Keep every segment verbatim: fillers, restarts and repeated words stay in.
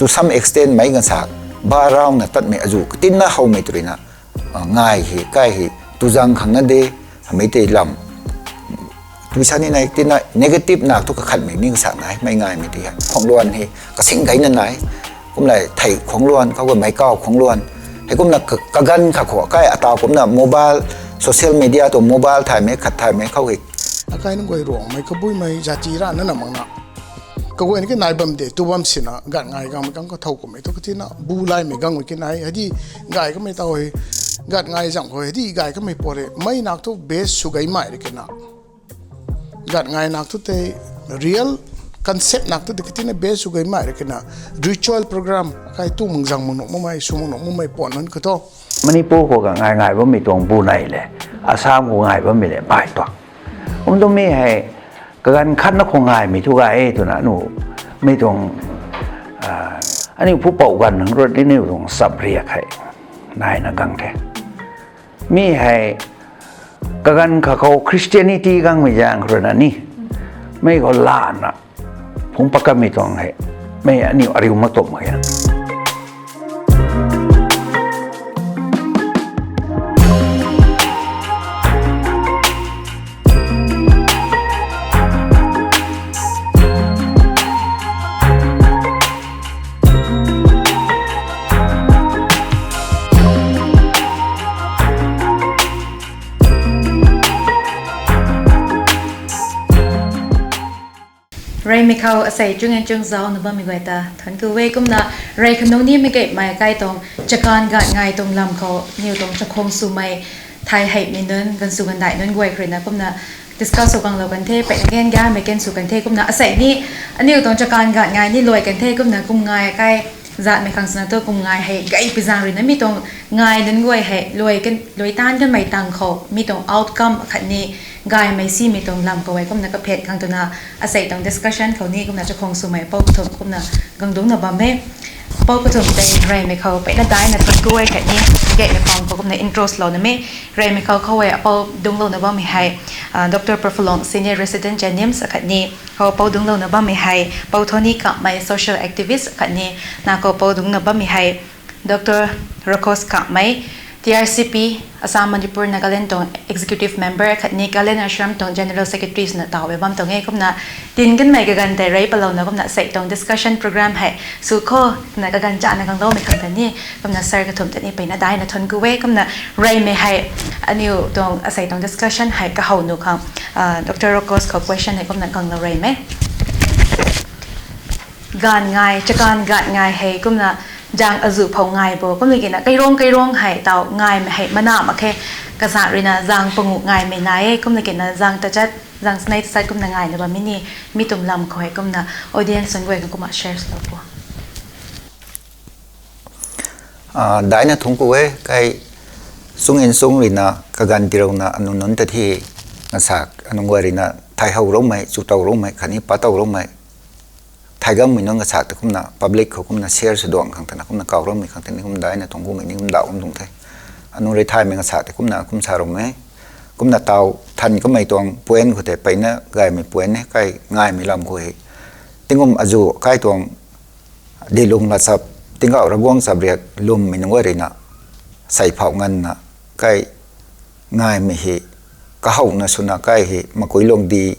to some extent mei gansa, ba rauna tatmei azu katinna howmei tw ruina, ngai hei, kai hei, tuzang khang na de, hamei tei lam, tui sa ni nai, tina negative nak thu kakhatmei ni kasa nai, mei ngaimei ti hei. Khuangluan hei, kasing gayna nai, kumlai thei khuangluan, khou mei kau khuangluan, hei kumna kaganv kha khou, kai ataw kumna mobile, social media tu mobile thaymei, khat thaymei khou hei. Akai nunc guay Ruangmei, Kabuimei, zati ra na na makna. Kaguayna ki nai bam de, tu bam sina, gan ngai gangmei kang kathow kummei thu katina, bu laymei gangmei ki nai, hadi gay kamei taw hei, gan ngai zam khou, hadi gay kamei pore, mei nak thu base sw gaymei rui kina. Gan ngai nak thu tei, real concept nak thu tei katina base sw gaymei rui kina, ritual program, kai tu mangzang mangnuh makmei, sw mangnuh makmei puan nunc kha tho. Manipur khou gan ngai ngai bammei tuang bu nei le, Assam khou ngai bammei le, bai tuang. Kum tu mi hei, kaganv khatna khou ngaimei thu gay e twna nu, mi tuang, aniu pupouc ganv nang rui di niu tuang sap riak hei, naina gang the. Mi hei, kaganv kha khou Christianity gangmei zaeng khou ruina ni, mei khou lana, phungc pat kamei tuang hei, mei aniu ariu mak tum mak e. Reymei khou asei chung en chung zaucna bammei guay ta thuanc ku e. Kumna rey khanungc ni mei gaymei kai tuang chakan gan ngai tuang lam khou niw tuang chakhwang swmei thay heimei nunc, ganv sw gandaih nunc guay khou ruina kumna discuss sw kanglou kan the, peyna gan gamei kan sw kan the. Kumna asei ni aniu tuang chakan gan ngai ni luai kan the. Kumna kum ngai kai zatmei khang swna tu kum ngai hei gay pi zaeng ruina mi tuang ngai nunc guay hei luai taanv kanmei tang khou mi tuang outcome khatni gaymei simei tuang lam khou hei kumna kaphet khang twna asei tuang discussion khou ni kumna chakhwang swmei pou kathumh kumna gang dungcna bam e. Pou kathumh tei reymei khou peyna daina thuanc ku e khatni gaymei pang khou kumna intro swlouna me. Reymei khou khou e apou dungclouna bammei hei Dr Profulong, Senior Resident, JNIMS akhatni khou pou dungclouna bammei hei Pou Thoni Kamei, Social Activist akhatni na khou pou dungcna bammei hei Dr Rokos Kamei, TRCP, Assam, Manipur, Nagaland tuang Executive Member akhatni Kalyan Ashram tuang General Secretary swna taw e bam tuang e. Kumna tin kanmei kaganv tei rey palouna kumna asei tuang discussion program hei sw khou na kaganv chana kangloumei khang ta ni kumna sir kathumh ta ni peyna daina thuanc ku e. Kumna reymei hei aniu tuang asei tuang discussion hei kahow nuh khang Dr Rokos khou question hei kumna kanglou reymei. Gan ngai, chakan gan ngai hei kumna zaeng azu phou ngai bo, kumna kina kairuang kairuang hei taw ngaimei hei mana mak khe. Kazat ruina zaeng panguh ngaimei nai e, kumna kina zaeng tachat, zaeng snei tachat kumna ngaina bammei ni, mi tuang lam khou hei kumna audience nunc guay khang kumna share swlou po. Daina thuanc ku e, kai sung in sung ruina kaganv tirouna anu nunc ta thi, ngasak anu guay ruina thay how roumei, chu tow roumei khatni pa tow roumei, thay gangmei nunc ngasak ta kumna public khou kumna share sw duang khang tana kumna kaw roumei khang tani kum daina thuanc kumei ni kum daw kum tuang the. Anu rui thaymei ngasak ta kumna kum sa roumei, kumna taw than kamei tuang point khou tei peyna gaymei point e, kai ngaimei lam khou hei tingkum azu kai tuang dilung lachap, Tingkauh Ravguangc chap riak lwmmei nunc guay ruina sei phouh nganvna kai ngaimei hei kahowna swna kai hei makui luangdi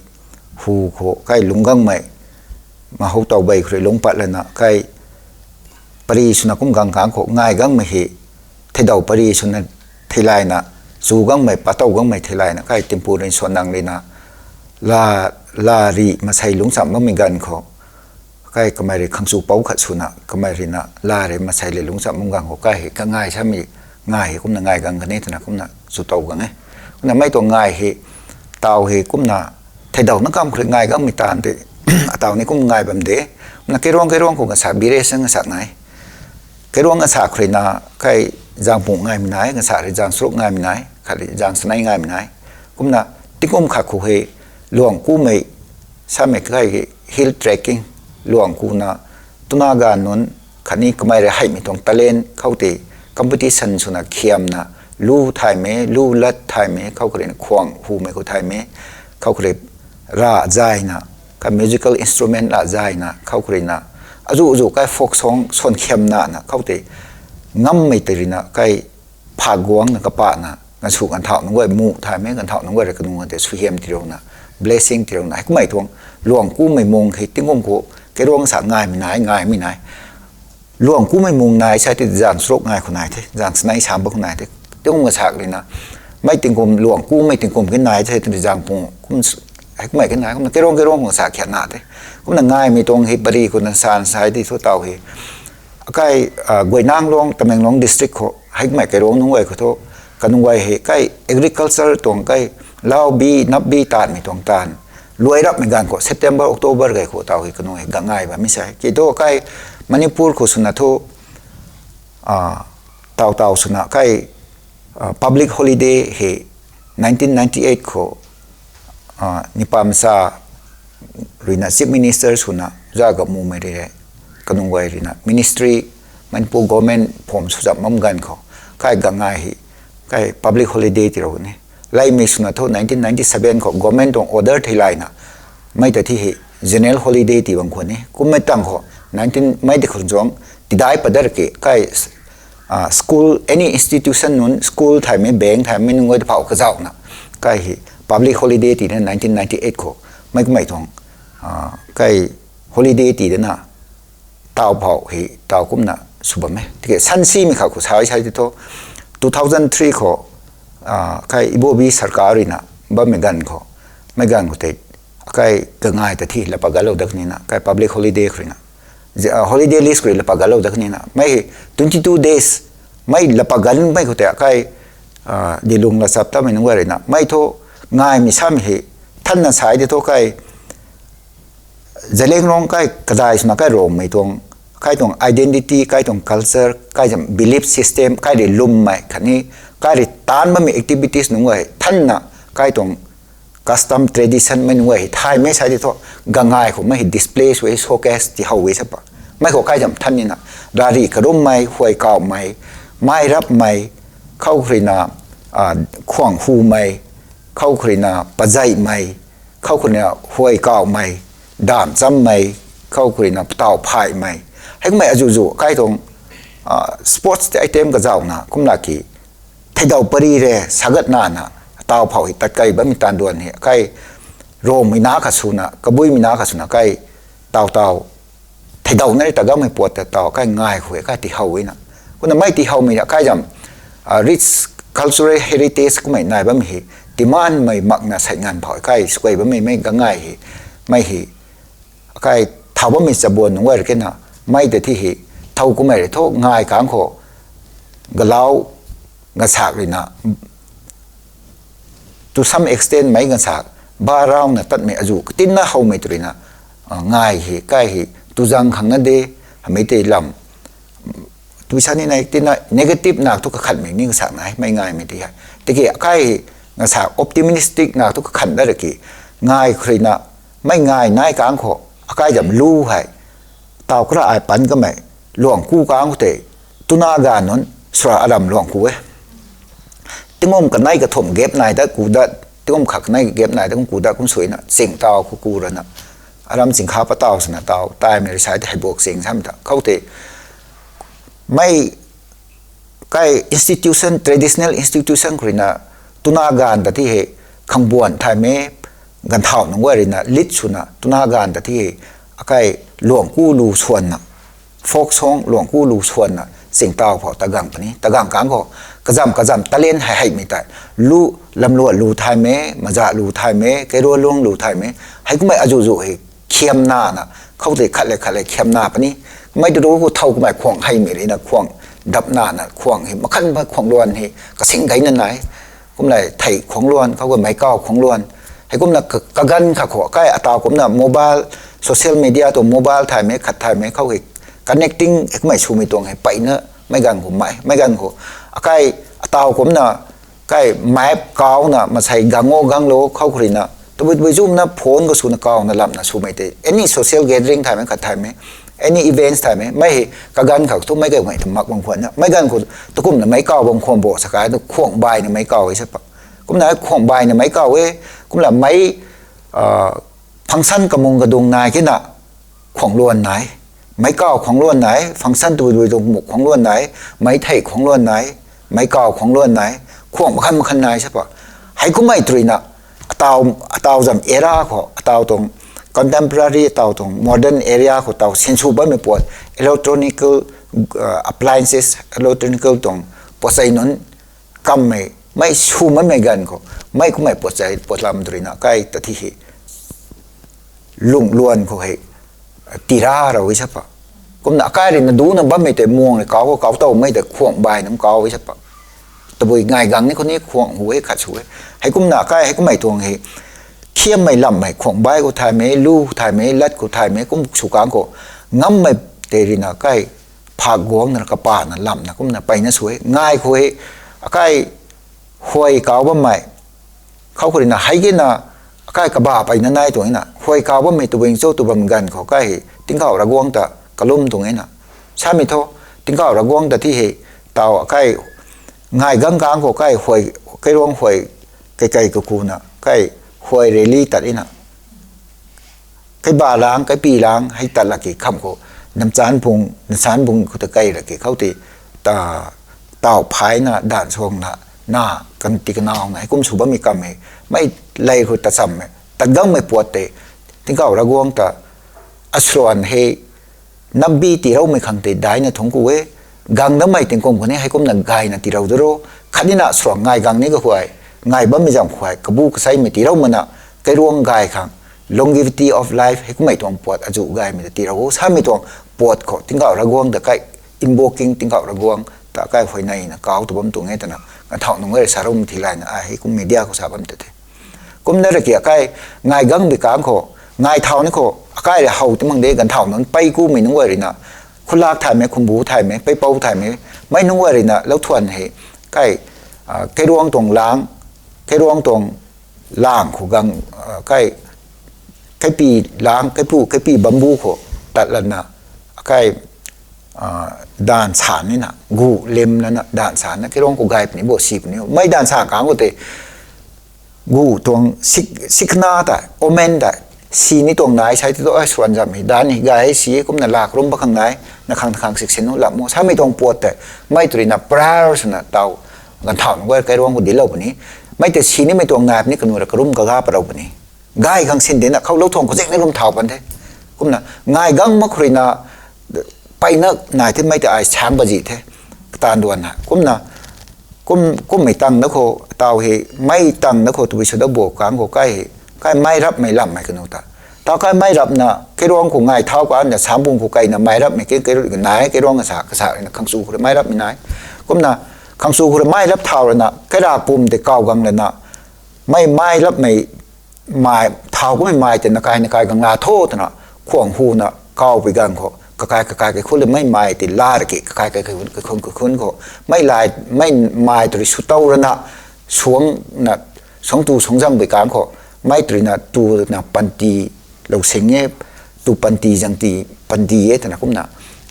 hu khou kai lungc gangmei, mahou tow bei khou rui lungc pat lana kai pary swna kum gang kang khou ngai gangmei hei theidaw pary swna theilayna, chu gangmei, pa tow gangmei theilayna kai timpu rui swan nang ruina la, la ri masei lungc cham bammei ganv khou kai kamei rui khang chu pou khat swna kamei ruina la rui masei le lungc cham bam gang khou kai hei kangai samei ngai hei kumna ngai gang kan e twna kumna chu tow gang e. Kumna mei tuang ngai hei taw hei kumna theidawna kam khou rui ngai gangmei taanv tei ataw ni kum ngai bam de. Kumna kairuang kairuang khou ngasak bire sang ngasak nai. Kairuang ngasak khou ruina kai zaeng pung ngaimei nai, ngasak rui zaeng charuk ngaimei nai, khat rui zaeng chanei ngaimei nai. Kumna tingkum khat khou hei luang kumei samei kai hill trekking, luang kuna tuna ganv nunc khatni kamei rui heimei tuang talent khou tei competition swna khiamna, lu thaymei, lu lat thaymei, khou khou ruina khwang humei khou thaymei, khou khou rui ra zayna, ka musical instrument la zayna, khou khou ruina azu azu kai folk song swan khiam na na khou tei ngammei tei rina kai pha guang na kapana gansu ganthau nunc guay mu thaymei ganthau nunc guay ra kanung tei suhiam tirouna, blessing tirouna hei kumei tuang luang kumei mung hei tingkum khou keiruang sa ngaimei nai ngaimei nai. Luang kumei mung nai sai ti zan srok ngai khou nai the, zan snai sam ba khou nai the. Tingkum ka sak rina mei tingkum luang kumei tingkum ke nai the ti zan pung kum hei kumei ke nai kumna keiruang keiruang khou sa khiat na the. Kumna ngaimei tuang hei pari khou na san sai ti thu tau hei akai Guinang luang Tamenglong district khou hei kumei keiruang nunc guay khou thu kanung guay hei kai agriculture tuang kai lau bi nap bi tanmei tuang tan luai rapmei ganv khou September October gay khou tau hei kanung hei gangai bam mi sai ki thu kai Manipur khou swna thu tau tau swna kai public holiday hei nineteen ninety eight khou nipam sa ruina chief minister swna za ga mumei rui kanung guay ruina ministry Manipur government form suzam bam ganv khou kai gangai hei kai public holiday tirou ni. Laimei swna thu nineteen ninety seven khou government tuang order thei laina mei ta thi hei general holiday ti bam khou ni kummei tang khou nineteen mei ti khou zuang tidai padar ke kai school any institution nunc school thaymei bank thaymei nunc guay ta phau kazauhna kai hei public holiday ti na nineteen ninety eight khou mei kummei tuang kai holiday ti dana tau phau hei tau kumna sw bam e tiki sansimei khou khou sai sai ti thu two thousand three khou kai ibobi sarkar ruina bammei ganv khou mei ganv khou tei kai gangai ta thi lapa galou dak nina kai public holiday khou ruina holiday list khou rui lapa galou dak nina mei hei twenty two days mei lapa gan mei khou tei kai dilung la chap tamei nunc guay ruina mei thu ngaimei samei hei thanna sai ti thu kai Zeliangrong kai kadai swna kai Rongmei tuang kai tuang identity kai tuang culture kai zam belief system kai rui lwmmei khatni kai rui taanc bammei activities nunc guay thanna kai tuang custom tradition mei nunc guay hei thaymei sai ti thu gangai khou mei hei display sw e showcase ti how e sa pa mei khou kai zam than nina rari karummei huay kawmei mai rapmei khou khou ruina khuang humei khou khou ruina pazeihmei khou khou ruina huay kawmei damv chammei khou khou ruina pataw phaymei hei kummei azuzu kai tuang sports item kazauhna kumla ki theidau pari re sagat nana tau phau hei tat kai bammei tan duan hei kai Rongmei na kha swna kabuimei na kha swna kai tau tau theidau na ri ta gammei puat ta tau kai ngai khou kai tihow na kumna mei tihowmei kai zam rich cultural heritage kummei nai bammei hei timanmei makna sei nganv phau kai sukai bammei mei gangai hei mei hei kai thau bammei chabuan nunc guay rui kena mei ta thi hei thow kummei rui thu ngai kang khou galau gasak ruina to some extent mei gansa ba rauna tatmei azu katinna howmei tw ruina ngai hei kai hei tuzang khang na de hamei tei lam tui sa ni nai tina negative nak thu kakhanmei ni gasak nai mei ngaimei tei hei tiki akai hei gasak optimistic nak thu kakhan da raki ngai khou ruina mei ngai nai kang khou akai zam lu hei tau kara ai pan kamei luang ku kang khou tei tuna ga nunc sura aram luang ku e. Tingkum kanei kathumh gap nai dat ku dat tingkum khat kanei gap nai dat kum ku dat kum suina ching tau khou ku rana aram ching kha pa tau sana tau taimei rui sai tei heibuak ching sam ta khou tei mei kai institution traditional institution khou ruina tuna ganv ta thi hei khangbuan thaymei ganthau nunc guay ruina lit swna tuna ganv ta thi hei akai luang ku lu swanna folk song luang ku lu swanna ching tau phau tagang puni tagang kang khou kazam kazam talent hei heimei tei lu lamluat lu thaymei maza lu thaymei keirua luang lu thaymei hei kummei azuzu hei khiam nana khou tei khat le khat le khiam na puni mei tu khou thow kummei khuang heimei ruina khuang dap nana khuang hei makhan ba khuang luan hei kasing gayna nai kumlei thei khuang luan khou mei kau khuang luan hei kumna kaganv kha khou kai atau kumna mobile social media tu mobile thaymei khat thaymei khou hei connecting hei kummei swmei tuang hei peyna mei ganv khou mei mei ganv khou akai atau kumna kai map kauna masei gang o gang lo khou khou ruina tabui tabui zumna phone khou swna kauna lamna swmei tei any social gathering thaymei khat thaymei any events thaymei mei hei kaganv kha thu mei kaimei ta mak bam khwanna mei ganv khou takumna mei kau bam khwan bo sa kai tu khuang baina mei kau e sa pa kumna khuang baina mei kau e kumla mei function kamung kadung nai kena khuang luan nai Meic kaw khwang luan nai, function tabui tabui tuang muk khwang luan nai, meic thei khwang luan nai, meic kaw khwang luan nai, khwang makhan makhan nai sa pa. Heikumhmei tw ruina, ataw, ataw zam era khou, ataw tuang contemporary, ataw tuang modern era khou taw sinsw bammei puat, electronical, uh, appliances, electronical tuang puat sei nunc kammei, mei sw makmei ganv khou, mei kummei puat sei, puat lam tw ruina, kai ta thi hei lung luan khou hei, tira rau e sa pa. Kumna akai ruina duna bammei tei muang rui kau khou kau towmei tei khwang bai nunc kau e sa pa. Tabui ngai gang ni khou ni khwang hu e, khat sw e. Heikumna akai, heikumhmei tuang hei, khiammei lammei khwang bai khou thaymei, lu khou thaymei, lat khou thaymei, kum sw kang khou, ngammei tei ruina kai, phak guangna, kapana, lamna, kumna peyna sw e. Ngai khou hei, akai huay kau bammei, khou khou ruina, hei kina, akai kaba peyna nai tuang na, huay kau bammei tabui cho tw bam ganv khou kai hei, tingkauh Ravguangc ta kalum tuang na. Samei thu, tingkauh Ravguangc ta thi hei, taw akai, ngai gang kang khou kai huay, kairuang huay, kei kei kakuna, kai huay rally tat na. Kaiba lang, kaipi lang, hei tat lak ki kham khou, namchan pung, namchan pung khou ta kai lak ki khou ti, ta, taw phayna, dan suangna, na, kan ti kanauna, heikum sw bammei kam hei, mei lei khou ta chammei, tat gangmei puat tei, tingkauh Ravguangc ta, asuan hei, nambi tiiloumei khang tei daina thungc ku e, gang damei tingkum khou ni heikumna gayna tiilou daro, khatnina suang ngai gang ni kahuay, ngai bammei zam khuay, kabu kaseimei tiilou mana, kairuang gay khang, longevity of life, heikumhmei tuang puat azu gaymei ta tiilou o, samei tuang puat khou, tingkauh Ravguangc ta kai, invoking tingkauh Ravguangc ta kai huay naina kau tw bam tuang e twna, ganthau nunc guay rui sa ram thi layna, ai heikum media khou sa bam ta the. Kumna ra ki akai, ngai gangmei kang khou, ngai thau ni khou, akai rui how ti mang de, ganthau nunc pei kumei nunc guay ruina, khulak thaymei, khumbu thaymei, peipou thaymei, mei nunc guay ruina, lou thuan hei, kai, ah, kairuang tuang lang, kairuang tuang lang khou gang, ah, kai, kaipi lang, kaipu, kaipi bamboo khou tat lana, akai, ah, dan san nina, gu lim lana, dan san na, kairuang khou gay puni bo, si puni. Mei dan san kang khou tei, gu tuang sik-, sikna ta, omen ta, si ni tuang nai, sai ti tu, ai, suan zam hei, dan hei gay si, kumna lak rum pa khang nai, na khang khang sik sin nu lam mo, samei tuang puat tei, mei tw ruina prayer swna taw, ganthau nunc guay kairuang khou dinclou puni, mei tei si nimei tuang nai puni, kanu ra karum kaga palou puni. Gay khang sin dina, khou lou thuang khou zing ni rum thau pan the. Kumna, ngai gang mak khou ruina, peyna nai the, mei tei ai sang bazi the. Katan duan na. Kumna, kum, kummei tang na khou, taw hei, mei tang na khou, tabui sw da bo kang khou, kai hei, kai mei rapmei lammei kanu ta. Taw kai mei rapna, kairuang khou ngai thau kang na, sambung khou kaina mei rapmei ke, kai ru nai, kairuang kasa, kasa ruina, khangsu khou rui mei rapmei nai. Kumna, khangsu khou rui mei rap thau ruina, kaira pum tei kaw gang lana, mei mei rapmei, mei, thau kummei mei tei nakai nakai gang la tho twna, khwang huna, kawpui gang khou, kakai kakai kaikhun le mei mei tei la ra ki, kakai kaikhun, kaikhun, kaikhun khou, mei lai, mei mei tw rui sw tow rana, suang na, suang tu suang zang bui kang khou, mei tw ruina tuna panty, lou sing e, tu panty zang ti, panty e twna kumna,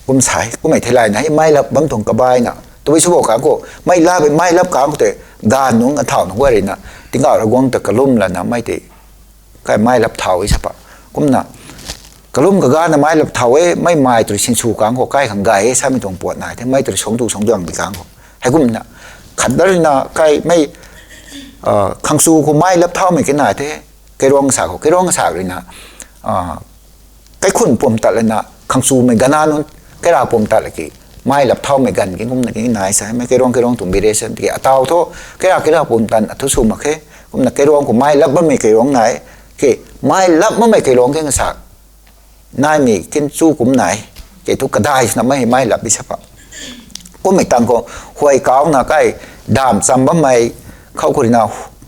kum sai, kummei theilayna hei mei lap bam tuang kabaina, tabui sw bo kang khou, mei lap, mei lap kang khou tei, ganv nunc, ganthau nunc guay ruina, tingkauh Ravguangc ta kalum lana mei tei, kai mei lap thau e sa pa. Kumna, kalum kagana mei lap thau e, mei mei tw rui sinsw kang khou, kai khang gay e, samei tuang puat nai the, mei tw rui suang tu suang duang di kang khou. Heikumna, khat da ruina, kai mei, ah, khangsu khou mei lap thaumei ke nai the, kairuang sa khou, kairuang sa ruina, ah, kaikhun pum tat lana, khangsumei gana nunc, kaira pum tat laki, mei lap thaumei ganv ki kumna ki nai sa, mei kairuang kairuang tuang bire sa, tiki ataw thu, kaira kaira pum tan athu sw mak khe, kumna kairuang khou mei lap bammei kairuang nai, ke, mei lap bammei kairuang ke ngasa, naimei kin chu kum nai, ke thu kadai swna mei, mei lap bi sa pa. Kummei tang khou, huay kauna kai, dam cham bammei, khou khou ruina,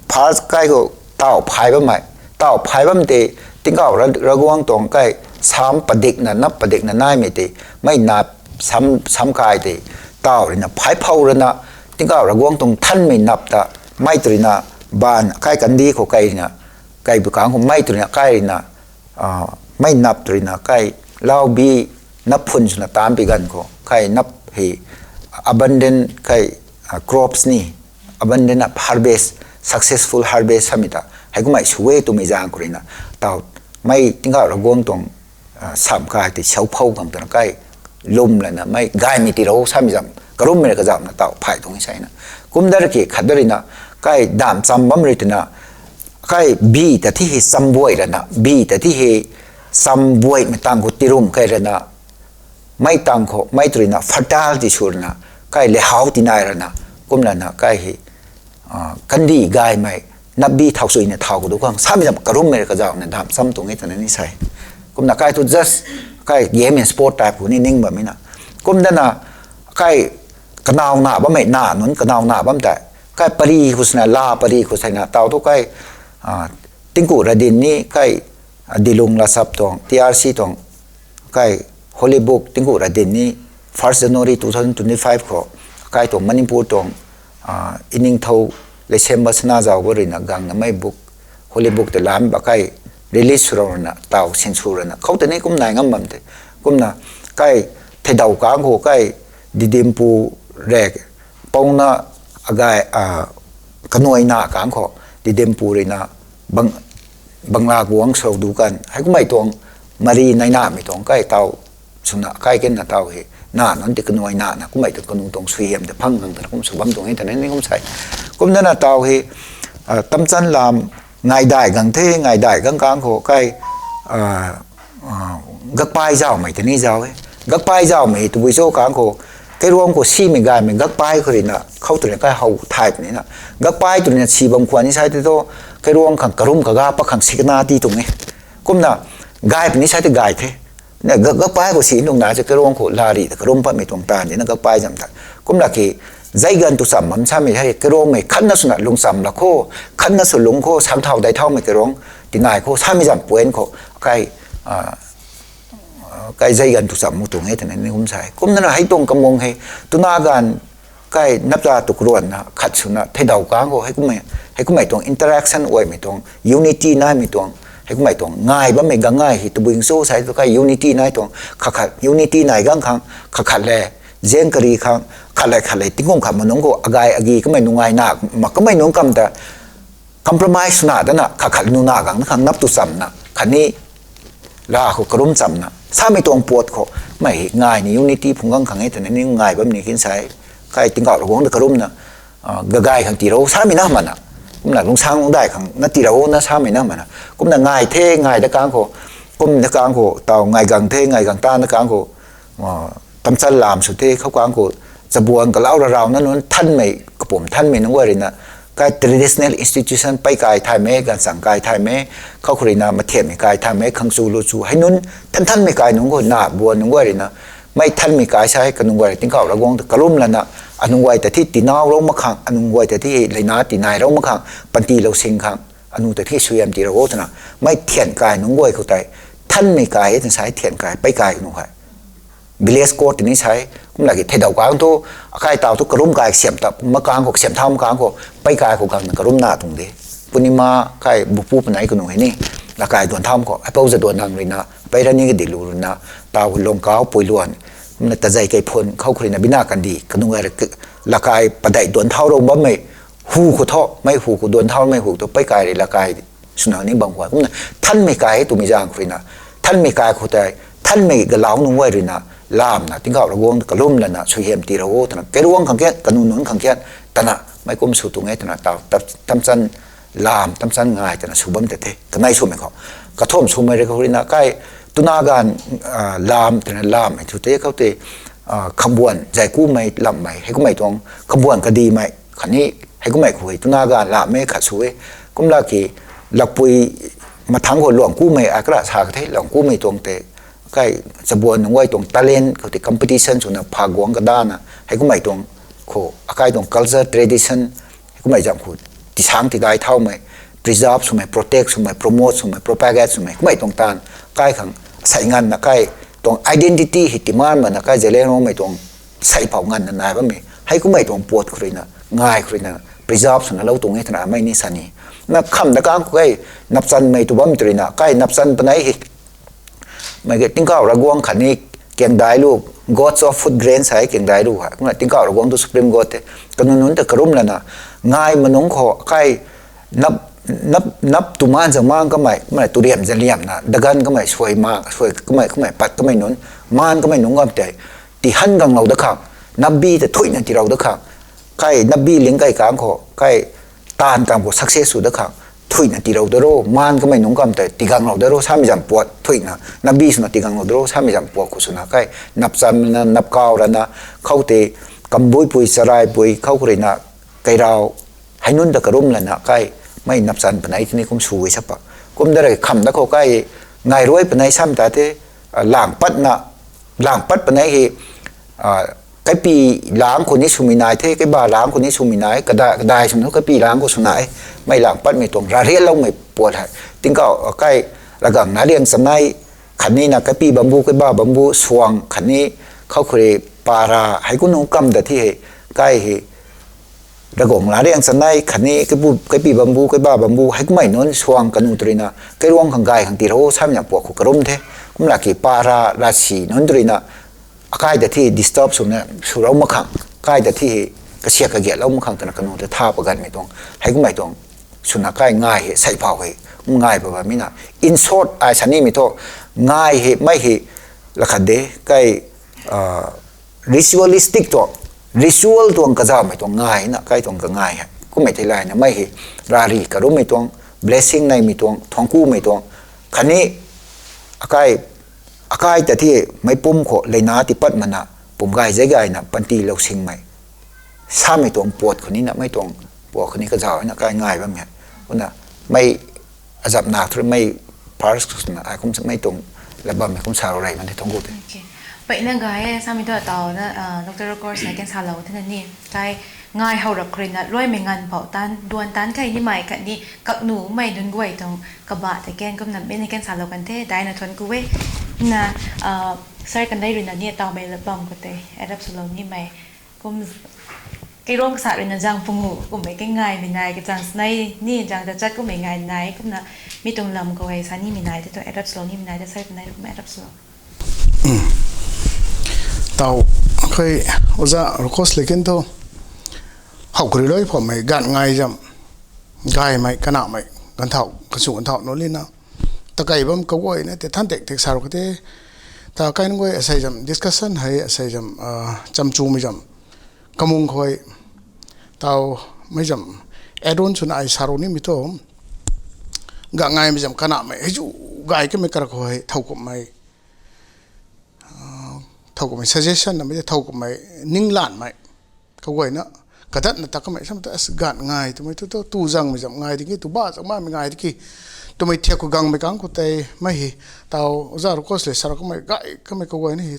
first kai khou, taw phay bammei, taw phay bam tei, tingkauh Ra-, Ravguangc tuang kai, sam padikna, nap padikna naimei tei, mei nap sam, sam kai tei, taw ruina, phay phou rana, tingkauh Ravguangc tuang thanmei nap ta, mei tw ruina, baanv kai kandih khou kai ruina, kai bu kang khou mei tw ruina, kai ruina, ah, mei nap tw ruina, kai lau bi nap phun swna taanc pi ganv khou, kai nap hei abundant kai, ah, crops ni, abundant of harvest, successful harvest samei ta, heikumhmei sw e twmei zaeng khou ruina, taw mei tingkauh Ravguangc tuang, sam kai tei sau phou khang twna kai lwm lana mei gaymei tirou samei zam karummei rui kazauhna taw phay tuang e sa na. Kum dat ki khat dat ruina kai damh cham bam rui twna kai bi ta thi hei cham buay rana, bi ta thi hei cham buaymei tang khou tirum kai rana, mei tang khou mei tw ruina fertile ti sw rana, kai lehau tinai rana, kum lana kai hei kandih gaymei napbi thau suina thau khou du khang samei zam karummei rui kazauhna damh cham tuang e twna ni sa e. Kumna kai thu just kai game and sport type khou ni ning bammei na. Kum dana kai kanow na bammei na nunc kanow na bam tei kai pari khou sina la pari khou seina taw thu kai tingku radin ni kai dilung lasap tuang T R C tuang kai holy book tingku radin ni first January two thousand twenty five khou kai tuang Manipur tuang iningthou Leisemba Sanazau ba ruina gangna mei book holy book tei lam ba kai release sw rana taw sinsw rana khou tei ni kum nai ngam bam tei. Kumna kai theidaw kang khou kai Didimpu rek pouna agay kanuai na kang khou Didimpu ruina Bangla guang sou du kan hei kummei tuang mari nainamei tuang kai taw swna kai kenna taw hei na nunc ti kanuai nana kummei tuang kanu tuang suaihiam tei phang khang twna kum sw bam tuang e twna ni kum sa e. Kum dana taw hei tamchan lam ngaidai gang the, ngaidai gang kang khou kai gakpai zauhmei tei ni zau e. Gakpai zauhmei tabui cho kang khou kairuang khou simei gaymei gakpai khou ruina khou tw ruina kai how thay puni na. Gakpai tw ruina si bam khwan ni sai tei thu kairuang khang karum kaga pa khang sikna ti tuang e. Kumna gay puni sai tei gay the. Gakpai khou si nung na se kairuang khou lari ta karum patmei tuang taanv dina gakpai zam ta. Kumna ki zaigan tu cham bam samei hei kairuangmei khatna swna lungcham la khou, khatna sw lung khou sang thau dai thaumei kairuang tinai khou samei zam puan khou kai kai zaigan tu cham mu tuang e twna ni kum sa e. Kum dana hei tuang kamung hei twna ganv kai napta tu karuanna khat swna theidaw kang khou hei kummei tuang interaction uaimei tuang unity naimei tuang hei kummei tuang ngai bammei gangngai hei tabui cho sai tu kai unity nai tuang kakhat unity nai gang khang kakhat le zeng kari khang khat le khat le tingkum khat manungc khou agay agi kamei nungai na mak kamei nunc kam ta compromise swna dana kakhat nuna gang na khang nap tu chamna khatni la khou karum chamna samei tuang puat khou mei hei ngai ni unity phung gang khang e twna ni ngai bam ni kin sai kai tingkauh Ravguangc ta karumna gagay khang tirou samei na mana. Kumna lungsang lungdai khang na tirou na samei na mana. Kumna ngai the ngai da kang khou kum da kang khou taw ngai gang the ngai gang ta da kang khou tamchan lam sw the khou kang khou chabuan kalau rarau na nunc thanmei kapum thanmei nunc guay ruina kai traditional institution pei kai thaymei ganvchang kai thaymei khou khou ruina mathiammei kai thaymei khang chu lu chu hei nunc than thanmei kai nunc khou na buan nunc guay ruina mei thanmei kai sai kanunc guay tingkauh Ravguangc ta karum lana anunc guay ta thi tinau rou mak khang anunc guay ta thi leina tinai rou mak khang pantilou sing khang anu ta thi suaihiam tirou o twna mei thian kai nunc guay khou tei thanmei kai e twna sai thian kai pei kai nunc hei village court tini sai. Kumna ki theidaw kang thu akai taw thu karum kai kasiam ta makang khou kasiam thau makang khou pei kai khou gangna karumna tuang de. Punima kai bupu panei kanu hei ni lakai duan thau khou apou za duan nang ruina pei rani kadilu ruina taw khou lungkau pui luan kumna tazei kei phun khou khou ruina bina kandi kanunc ai lakai padeih duan thau rou bammei hu khou thu mei hu khou duan thaumei hu tu pei kai rui lakai swna ni bam guay kumna thanmei kai e twmei zaeng khou ruina thanmei kai khou tei thanmei galau nunc guay ruina lamna tingkauh Ravguangc ta kalum lana suaihiam tirou o twna kairuang khang kiat kanu nunc khang kiat tana mei kum sw tuang e twna taw tamchan lam tamchan ngai twna sw bam tei the kanei swmei khou kathum swmei rui khou ruina kai twna ganv lam twna lam e thu tei khou tei khambuan zai kumei lammei hei kummei tuang khambuan kadimei khatni hei kummei khou hei twna ganv lammei khat sw e. Kumla ki lakpui mathangc khou luang kumei akra sa ka the luang kumei tuang tei kai chabuan nunc guay tuang talent khou tei competition swna pha guang kadana hei kummei tuang khou akai tuang culture tradition hei kummei zam khou tisang tigay thaumei preserve swmei protect swmei promote swmei propagate swmei kummei tuang taanv kai khang sei nganvna kai tuang identity hei timan mana kai zalen roumei tuang seipou nganvna nai bammei hei kummei tuang puat khou ruina ngai khou ruina preserve swna lou tuang e twna mei ni sa ni. Na kham da kang khou kai napchanmei tu bam tw ruina kai napchan panei hei mei ke tingkauh Ravguangc khatni kiangdai lu gods of food grains hei kiangdai lu hei kumna tingkauh Ravguangc tu supreme god tei kanu nunc ta karum lana ngai manungc khou kai nap nap nap tu maan zang maan kamei, kamei tu riam zang liamna dagan kamei suai ma suai kamei kamei pat kamei nunc, maan kamei nunc kam tei tihan ganglou da khang, napbi ta thuina tirou da khang, kai napbi ling kai kang khou kai taanv kam khou success sw da khang, thuina tirou da ro, maan kamei nunc kam tei tiganglou da ro samei zam puat thuina napbi swna tiganglou da ro samei zam puat khou swna kai napchan na napkau rana khou tei kambuipui charaipui khou khou ruina kairau hei nunc ta karum lana kai mei napchan panei tini kum sw e sapa. Kum da rei kham da khou kai ngai ruai panei sam ta the, lang patna, lang pat panei hi, kaipi lang khou ni swmei nai the, kaiba lang khou ni swmei nai, kadai swna kaipi lang khou sw nai, mei lang patmei tuang rarianloumei puat hei tingkauh kai, lagangna riang chanei khatni na kaipi bambu kaiba bambu suang khatni khou khou rui para hei ku nunc kam da thi hei, kai hei Ravguangc la riang chanei khatni kaipi bambu kaiba bambu hei kummei nunc suang kanu tu ruina kairuang khang gay khang tirou samei zam puat khou karum the. Kumla ki para rasi nunc tu ruina akai ta thi disturb swna swrou mak khang, kai ta thi kasiak kagiatlou mak khang twna kanu ta tha paganmei tuang hei kummei tuang swna kai ngai hei seiphau hei kum ngai pa bammei na, in short ai sa nimei thu ngai hei mei hei lakhat de kai ritualistic tuang, ritual tuang kazauhmei tuang ngai na kai tuang kangai hei kummei thei layna mei hei rari karummei tuang, blessing neimei tuang, thuangkumei tuang khatni akai akai ta thi meic pum khou leina tipat mana pum gay zay gayna panty lou singmei samei tuang puat khou ni na mei tuang puat khou ni kazauh na kai ngai bam e. Kumna mei azap na thu mei first khou swna ai kum mei tuang la bammei kum sa rou rey man the thuangku the. Peyna gay e samei tu tau na doctor course na kan salou thena ni kai ngai how rap khou ruina luaimei nganv phou tan duan tan kai nimei khatni kaknumei nunc guay tuang kaba tei kan kumna mei ni kan salou kan the daina thuan ku e. Na sir kandai ruina ni tawmei la bam khou tei arap swlou nimei kum kairuang kasa ruina zang pungu kummei kangaimei nai kachang snei ni zang ta chat kummei ngai nai kumna mi tuang lam khou hei sa nimei nai te tu arap swlou nimei nai te sir kandai rui kum arap swlou. Tau, khui oja Rukos le kan thu how khou rui loi phoumei gan ngai zam gaymei kanamei ganthau kasu ganthau nu lina takei bam kaguayna tei than tek tek sa rou ka the. Ta kai nunc guay asei zam discussion hei asei zam chamchumei zam kamung khou tau mei zam add on swna ai sa rou nimei thu gan ngaimei zam kanamei hei zu gay kamei karak khou hei thow kumhmei thow kumhmei suggestion namei thow kumhmei ninglanmei kaguayna kadatna ta kamei sam ta as gan ngai twmei thu tu zangmei zam ngai ding ki tu ba zang mamei ngai ding ki twmei thiak khou gangmei kang khou tei mei hei tau oja Rukos le sa rou kamei gay kamei kaguayna hei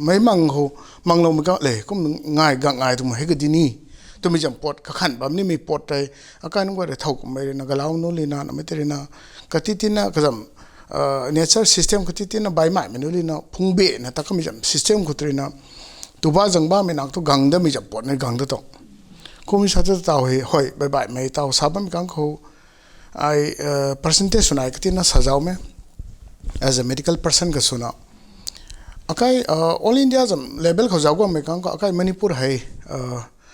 meic mang khou mangloumei kang le kum ngai gang ngai twmei hei kadi ni twmei zam puat kakhan bam nimei puat tei akai nunc guay rui thow kumhmei ruina galau nu lina namei tei ruina kati tina kazam nature system kati tina baimaimei nu lina phungbena ta kamei zam system khou tei ruina tuba zang bammei nak thu gang damei zam puat ni gang da tuang. Kum sa ta tau hei hoi baibaimei tau sa bammei kang khou ai percentage swna ai katina sa zaumei as a medical person ka swna akai all India zam level khou zau guangmei kang khou akai Manipur hei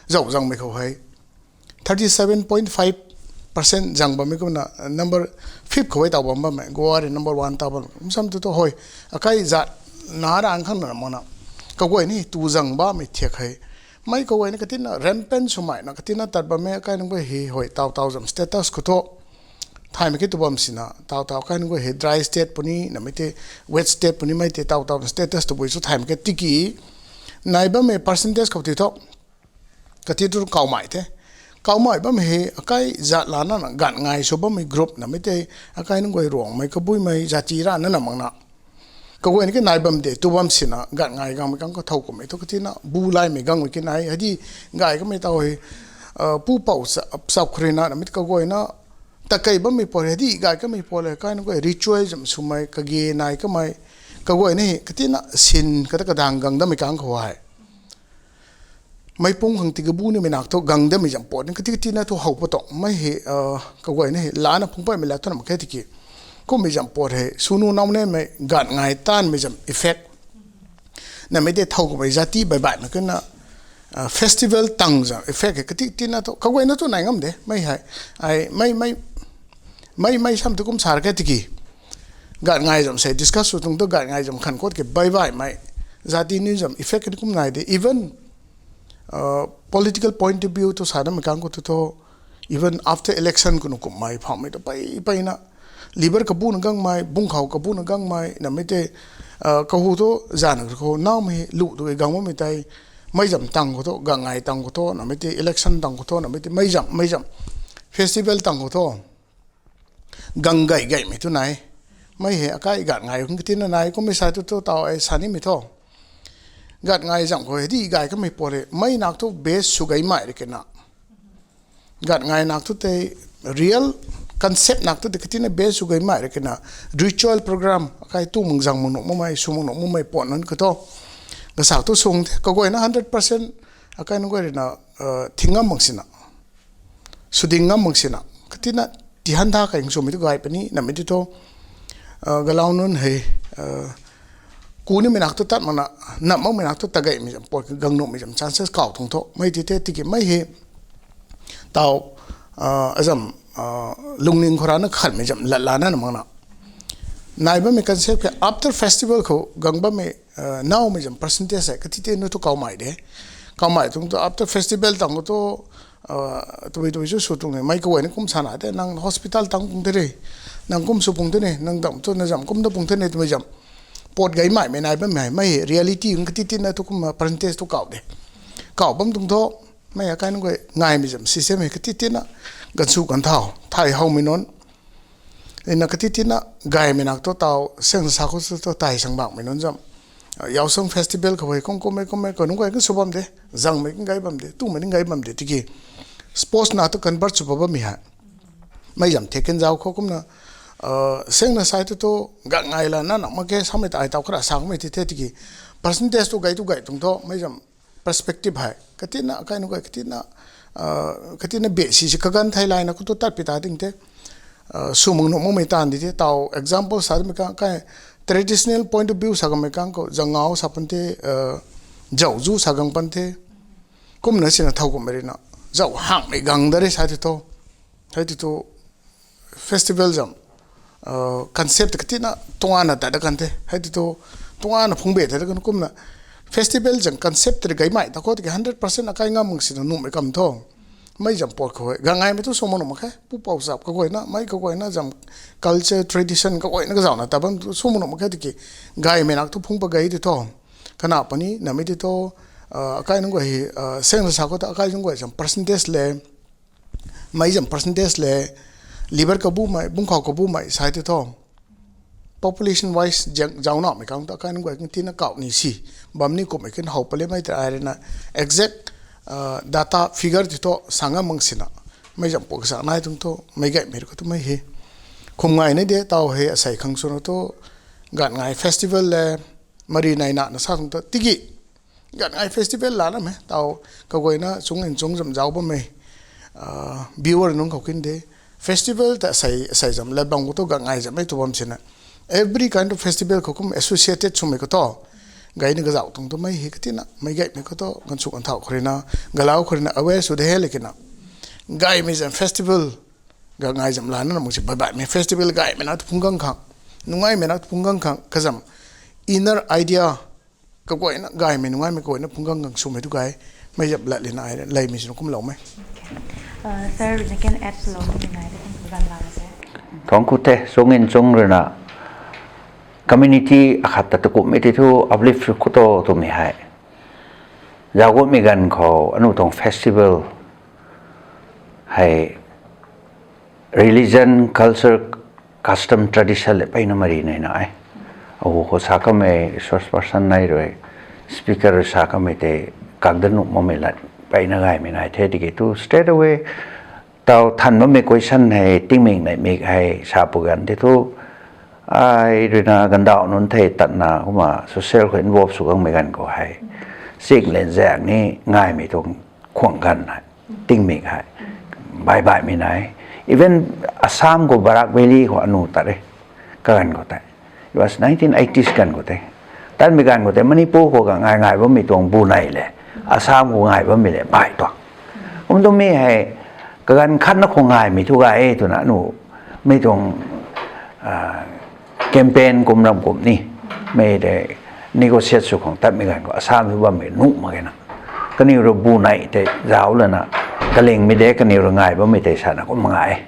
zau zangmei khou hei thirty seven point five percent zang bammei kumna number fifth khou hei tau bam bammei Goa rui number one tau bam kum sam tu tu hoi akai zat na rang khang na makna kaguay ni tu zang bammei thiak hei mei kaguay ni katina rampant swmei na katina tat bammei akai nunc guay hei hoi tau tau zam status khou thu thaymei ki tu bam sina tau tau akai nunc guay hei dry state puni namei tei wet state punimei tei tau tau status tabui sw thaymei ki tiki nai bammei percentage khou ti thu kati tu kawmei the. Kawmei bammei hei akai zat lana na gan ngai sw bammei group namei tei akai nunc guay Ruangmei kabuimei zati rana na makna kaguay ni ki nai bam de tu bam sina gan ngai gangmei kang khou thow kumhmei thu katina bu laymei gangmei ki nai hei di gay kamei tau hei pu pou chap khou ruina namei kaguayna takei bammei puat hei di gay kamei puat le kai nunc guay ritual zam swmei kage nai kamei kaguay ni katina sin kata kadang gang damei kang khou hei meic pum khang ti kabu nimei nak thu gang damei zam puat ni kati katina thu how pat tuang mei hei kaguay ni hei lana phungpaimei la thu na mak khe tiki kummei zam puat hei sunu nau nemei gan ngai tanmei zam effect namei tei thow kumhmei zati baibaihmei kena festival tang zam effect hei kati tina tu kaguayna tu nai ngam de mei hei. Ai mei mei mei mei sam tu kum sar ke tiki, gat ngai zam sei discuss sw tuang tu gat ngai zam khan kot ke bai bai mei, zati ni zam effect ni kum nai de. Even political point of view tu sa dam kang ko tu tho, even after election kunu kum mai pham mei tu pai pai na, liver kabu na gang mei, bungkhou kabu na gang mei na mei te, kahu tu zana ko nau mei lu tu gang mei tei, mei zam tang ko tho, gang ngai tang ko tho na mei te, election tang ko tho na mei te, mei zam mei zam festival tang ko tho, gang gay gaymei tu nai. Mei hei akai gat ngai hung katina nai kummei sa tu tu tau ai sa nimei tho. Gat ngai zam khou hei di gay kamei pore mei nak tu base sw gay mai re kena, gat ngai nak tu tei real concept nak tu tei katina base sw gay mai re kena, ritual program akai tu mung zang mung nuh mumei sw mung nuh mumei pon nunc kho tho, kasak tu sung the kaguayna hundred percent akai nunc guay rina thing ngam mang sina, sw ding ngam mang sina, katina tihan tha kai swmei tu gay puni na mei ti tho, galau nunc hei ku nimei nak tu tat makna, nam makmei nak tu tagaymei zam poi gang nuhmei zam chances kau tuang tho mei ti the tiki mei hei tau azam lungning khou rana khanmei zam lat lana na makna, nai bammei concept khe after festival khou gang bammei naumei zam percentage hei kati te nu tu kau mai de, kau mai tuang tu after festival tang tu tabui tabui chu sw tuang e mei kaguayna kum sana te nang hospital tang pung te re, nang kum sw pung te ne, nang dam tu na zam kum da pung te ne twmei zam pot gay maimei nai bammei hei mei reality hung kati tina tu kum percentage tu kau de, kau bam tuang tho. Mei akai nunc guay ngaimei zam system hei kati tina gansu gan thau thay howmei nunc ina kati tina gaymei nak tu tau seng sa khou tu tai sang bakmei nunc zam yausang festival khou hei kum kummei kummei kanunc guay kan sw bam de, zangmei kan gay bam de, tumei ni gay bam de tiki sports na tu convert sw pa bammei hei mei zam the kan zau khou kumna sengna sai tu tu gang ngai la na nak mak ke samei tai tau khara sa kummei ti the tiki percentage tu gay tu gay tuang tho mei zam perspective hei katina akai nunc guay katina katina be si si kaganv thei layna khou tu tat pi ta ding the, sw mung nuh makmei taanv di the tau example sa mei kang kai traditional point of view sa gammei kang khou zangau sa pan the, zauzu sa gang pan the, kumna sina thau kummei rina zau hangmei gang da re sa ti tho, hei ti tu festival zam concept katina tungana tat da kan the hei ti tu tungana phungbe the kan kumna festival zam concept tei gay mai ta khou tiki hundred percent akai ngam mang sina nuhmei kam tho. Mei zam pot khou hei gang ngaimei tu sw mak nuh mak khe, pupou zap kaguayna mei kaguayna zam culture tradition kaguayna kazauna ta bam tu sw mak nuh mak khe tiki gaymei nak tu phung pa gay ti tho, kana puni na mei ti tho, akai nunc guay hei sengna sa khou ta akai nunc guay zam percentage le mei zam percentage le liver kabumei bungkhou kabumei sai ti tho, population wise zaunaumei kang ta akai nunc guay kan tina kau ni si bam ni kummei kan how palemei ta ai rina exact data figure ti tho sa ngam mang sina mei zam puk sa nai tuang tho mei gaymei khou tu mei he kum ngai ni de tau hei asei khang swna tu gan ngai festival le mari nai na na sa tuang tho tiki gan ngai festival lana mei tau kaguayna chung in chung zam zau bammei viewer nunc khou kin de festival ta asei asei zam lat bam khou tu gan ngai zammei tu bam sina every kind of festival khou kum associated swmei khou tho gayna kazauh tuang tu mei he katina mei gaymei khou tho gansu ganthau khou rina galau khou rina aware sw de he le kina gaymei zam festival gan ngai zam lana na mak si bai baihmei festival gaymei na tu phung gang khang nungaimei na tu phung gang khang kazam inner idea kaguayna gaymei nungaimei kaguayna phung gang gang swmei tu gay mei zam lat lina ai leimei sina kumloumei. Sir, rui na kan add swlou ni nai de kan gan la se. Thuang khou the chung in chung rui na community akhat ta takumhmei ti thu uplift khou to twmei hei zaugummei ganv khou anu tuang festival hei religion, culture, custom, tradition le peyna mari nei na e. Ahu khou sa kamei resource person nei rui speaker rui sa kamei tei kak da nuh makmei lat peyna gaymei nai the tiki thu straight away tau than bammei question hei tingmik neimik hei sa pu ganv tei thu ai rui na gandauh nunc thei tatna kumna social khou involve sw gangmei ganv khou hei chik len zaeng ni ngaimei tuang khwang ganv hei tingmik hei bai baihmei nai. Even Assam khou Barak Valley khou anu tat e kaganv khou tei it was nineteen eighties ganv khou tei tatmei ganv khou tei Manipur khou ka ngai ngai bammei tuang bu nei le Assam khou ngai bammei le bai tuang. Kum tu mi hei kaganv khatna khou ngaimei thu gay e twna anu mi tuang campaign kum ram kum ni, mi tei negotiate sw khang tatmei ganv khou Assam thu bammei nuh mak ge na. Kaniw rui bu nei tei zauc lana, kalingmei de kaniw rui ngai bammei tei sana kum ngai.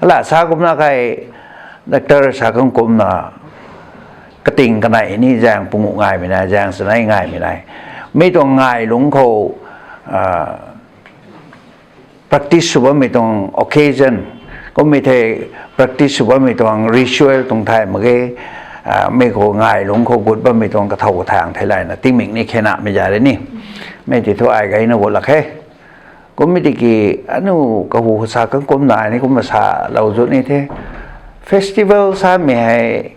Kala sa kumna kai, doctor sa khang kumna, kating kanei ni zaeng pungu ngaimei nai, zaeng chanei ngaimei nai. Mi tuang ngai lungc khou practice sw bammei tuang occasion, kummei thei practice sw bammei tuang ritual tuang thay mak ge, mi khou ngai lungc khou gut bammei tuang kathow kathang thei layna tingmik ni khenamei za re ni. Mi tei thu ai gayna gut lak khe. Kummei tiki anu kahu kasa kang kum nai ni kumna salou zut ni the. Festival samei hei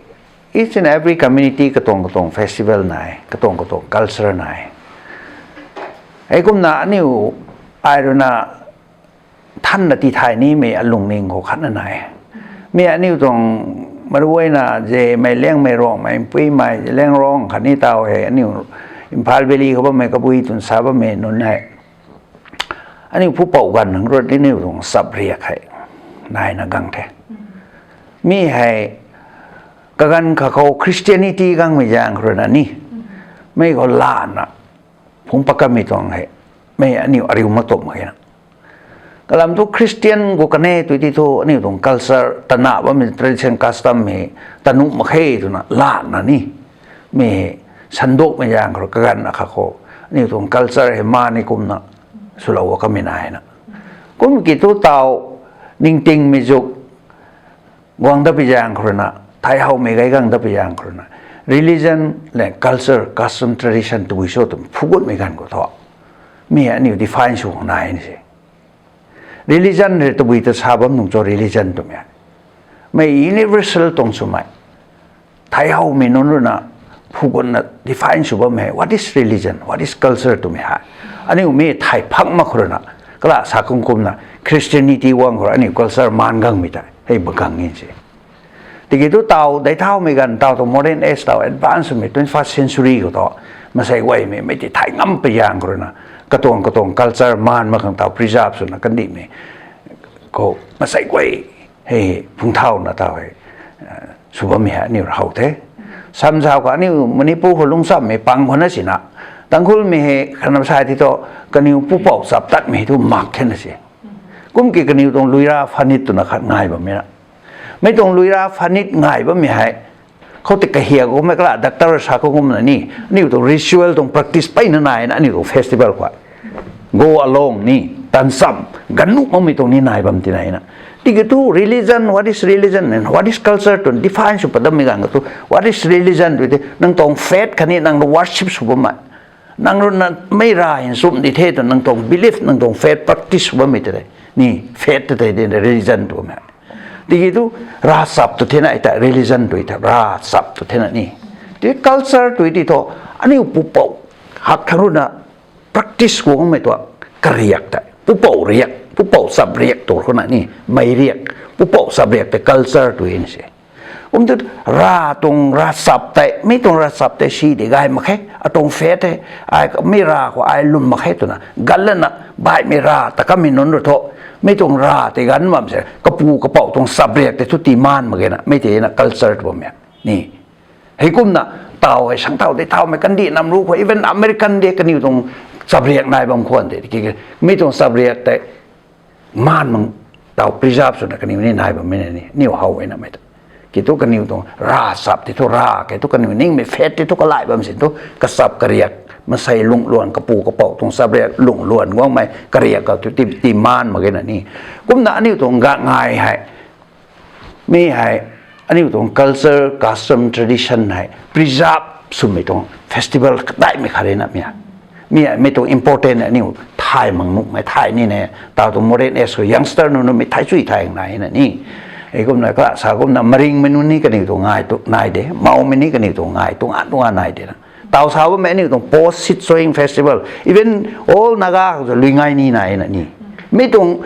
each and every community katuang katuang festival nai, katuang katuang culture nai. Hei kumna aniu ai ruina thanna tithay nimei alungning khou khatna nai. Mi aniu tuang maruayna Zemei, Liangmei, Rongmei, Mpuimei, Zeliangrong khatni taw hei aniu Imphal Valley khou bammei kabui twn sa bammei nunc hei aniu pupouc ganv nang rui aniu tuang chapriak hei naina gang the. Mi hei kaganv kha khou Christianity gangmei zaeng khou ruina ni, mi khou lana phungc pat kanmei tuang hei, mi aniu ariu mak tum mak khe na. Kalam thu Christian khou kane tui ti thu aniu tuang culture tana bammei tradition custom hei tanuh mak khe twna lana ni, mi sandukmei zaeng khou kaganv akha khou aniu tuang culture hei ma ni kumna swlou kamei naina. Kum ki thu taw ningtingmei zuk guang dat pi zaeng khou ruina, thai howmei gay gang dat pi zaeng khou ruina, religion le culture, custom, tradition tabui cho twmei phugutmei ganv khou thu, mi aniu define sw khang nai ni se. Religion rui tabui ta sa bam nung cho religion twmei, mi universal tuang swmei, thai howmei nunc ruina phugutna define sw bammei hei what is religion, what is culture twmei hei aniu mi thay phak mak khou ruina, kala sa kum kumna Christianity guang khou aniu culture maan gangmei tei hei ba gang ni se. Tiki thu taw dei thaumei ganv taw tu modern age taw advance swmei twenty-first century khou thu, masei guaymei mei ti thay ngam pi zaeng khou ruina, katuang katuang culture maan mak khang taw preserve swna kandihmei khou masei guay hei phungc thauna taw hei sw bammei hei aniu rui how the. Samzau kha aniu Manipur khou lungchamhmei pang khou na sina, Tangkhulmei hei khanam sai ti thu kaniw pupouc chap tatmei thu mak khe na se. Kum ki kaniw tuang luira phanit twna khat ngai bammei na. Mi tuang luira phanit ngai bammei hei, khoutei kahiak kummei kala doctor sa khou kumna ni, aniu tuang ritual tuang practice peyna naina aniu tuang festival khou go along ni, taancham, ganv nuh makmei tuang ni nai bam ti naina. Tiki thu religion, what is religion and what is culture tw define sw pat dammei ganv khou thu, what is religion tw tei nang tuang faith khatni nang rui worship sw bammei, nang ruina mei rav nchumh di the tw nang tuang belief, nang tuang faith practice sw bammei tei ni faith tei tei di religion twmei. Tiki thu ravchap tu thena ta religion tw ta ravchap tu thena ni. Tiki culture tw ti thu aniu pupouc hak thang ruina practice guangmei tuang kariak tei pupouc riak, pupouc chap riak tu khou na ni, mei riak, pupouc chap riak tei culture tw ni se. Kum tu rav tuang ravchap tei, mi tuang ravchap tei si di gay mak khe, atuang faith tei, ai mi rav khou ai lwm mak khe twna ganv lana baihmei rav ta kamei nunc rui thu, mi tuang rav tei ganv bam se kapu kapouc tuang chap riak tei thu tii maan mak ge na, mi tei na culture tw bammei ni. Heikumna taw hei sangthaw dei thaumei kandih nam ru khou even American de kaniw tuang chap riak nai bam khwan de, mi tuang chap riak tei maan mang taw preserve swna kaniw ni nai bammei na ni, niw how e namei ta. Ki thu kaniw tuang ravchap ti thu rav ke thu kaniw ningmei faith ti thu kalai bam sin thu kachap kariak, masei lungh luan kapu kapouc tuang chap riak lungh luan guangmei kariak ka thu ti, tii maan mak ge na ni. Kumna aniu tuang ga ngai hei, mi hei, aniu tuang culture, custom, tradition hei preserve swmei tuang festival kadaihmei khat rui na mi hei. Mi hei mi tuang important aniu thay mak nuhmei thay ni ne, taw tuang modern age khou youngster nunc nunc mei thay chui thay nai na ni. Heikumna kala sa kumna maringmei nunc ni kaniw tuang ngai tu nai de, mawmei ni kaniw tuang ngai tuang an tuang an nai de na. Taw sa bammei aniu tuang post seed sowing festival, even all Naga khou lui ngai ni nai na ni. Mi tuang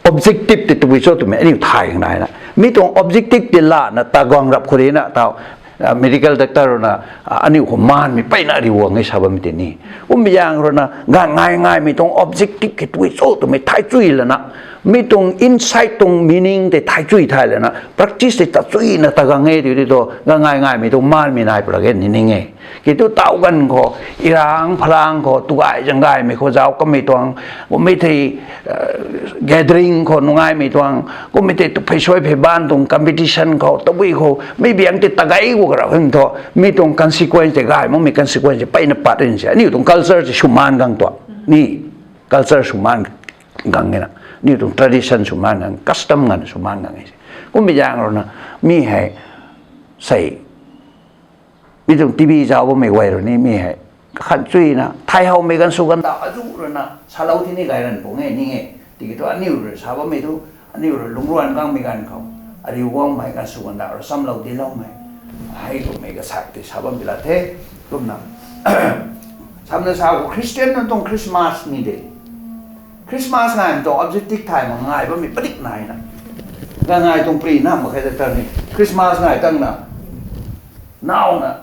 objective tei tabui cho twmei aniu thay nai na. Mi tuang objective tei lana ta guang rap khou rui na taw Medical doctor rui na aniu khou maanmei peyna riu guang e sa bammei tei ni. Kummei zaeng rui na gaanh ngai ngaimei tuang objective khe tui cho twmei thay chui lana, mi tuang insight tuang meaning tei thay chui thay lana practice tei ta chuina ta gang e ti ti tu gaanh ngai ngaimei tuang maanmei nai pura ge ni ning e. Kiu tu taw ganv khou, irang phalang khou, tugay zang gaymei khou zauc kamei tuang, kummei thei gathering khou nungaimei tuang, kummei thei tu phey suai phey baan tuang competition khou, tabui khou, mi biang tei tagay khou karau hym thu, mi tuang consequence tei gay makmei consequence tei peyna pat rin se. Aniu tuang culture tei sw maan gang tuang ni, culture sw maan gang e na, aniu tuang tradition sw maan gang, custom ganv sw maan gang e se. Kummei zaeng rui na, mi hei, sei, mi tuang T V zauc bammei guay rui ni mi hei, kakhan chuina thay howmei ganv sw ganv daw azuh rui na salou ti ni gay ran pung e ning e. Tiki thu aniu rui sa bammei tu, aniu rui lungc ruan gangmei ganv khou, ariu guangmei ganv sw ganv daw rui samlou diloumei, hei kummei kasak tei sa bam pi la the. Kumna, samna sa khou Christian nunc tuang Christmas ni de. Christmas ngaimei tuang objective thay mak ngai bammei padik nai na, gaanh ngai tuang pri na mak khe ta ni Christmas ngai tangna, nauna,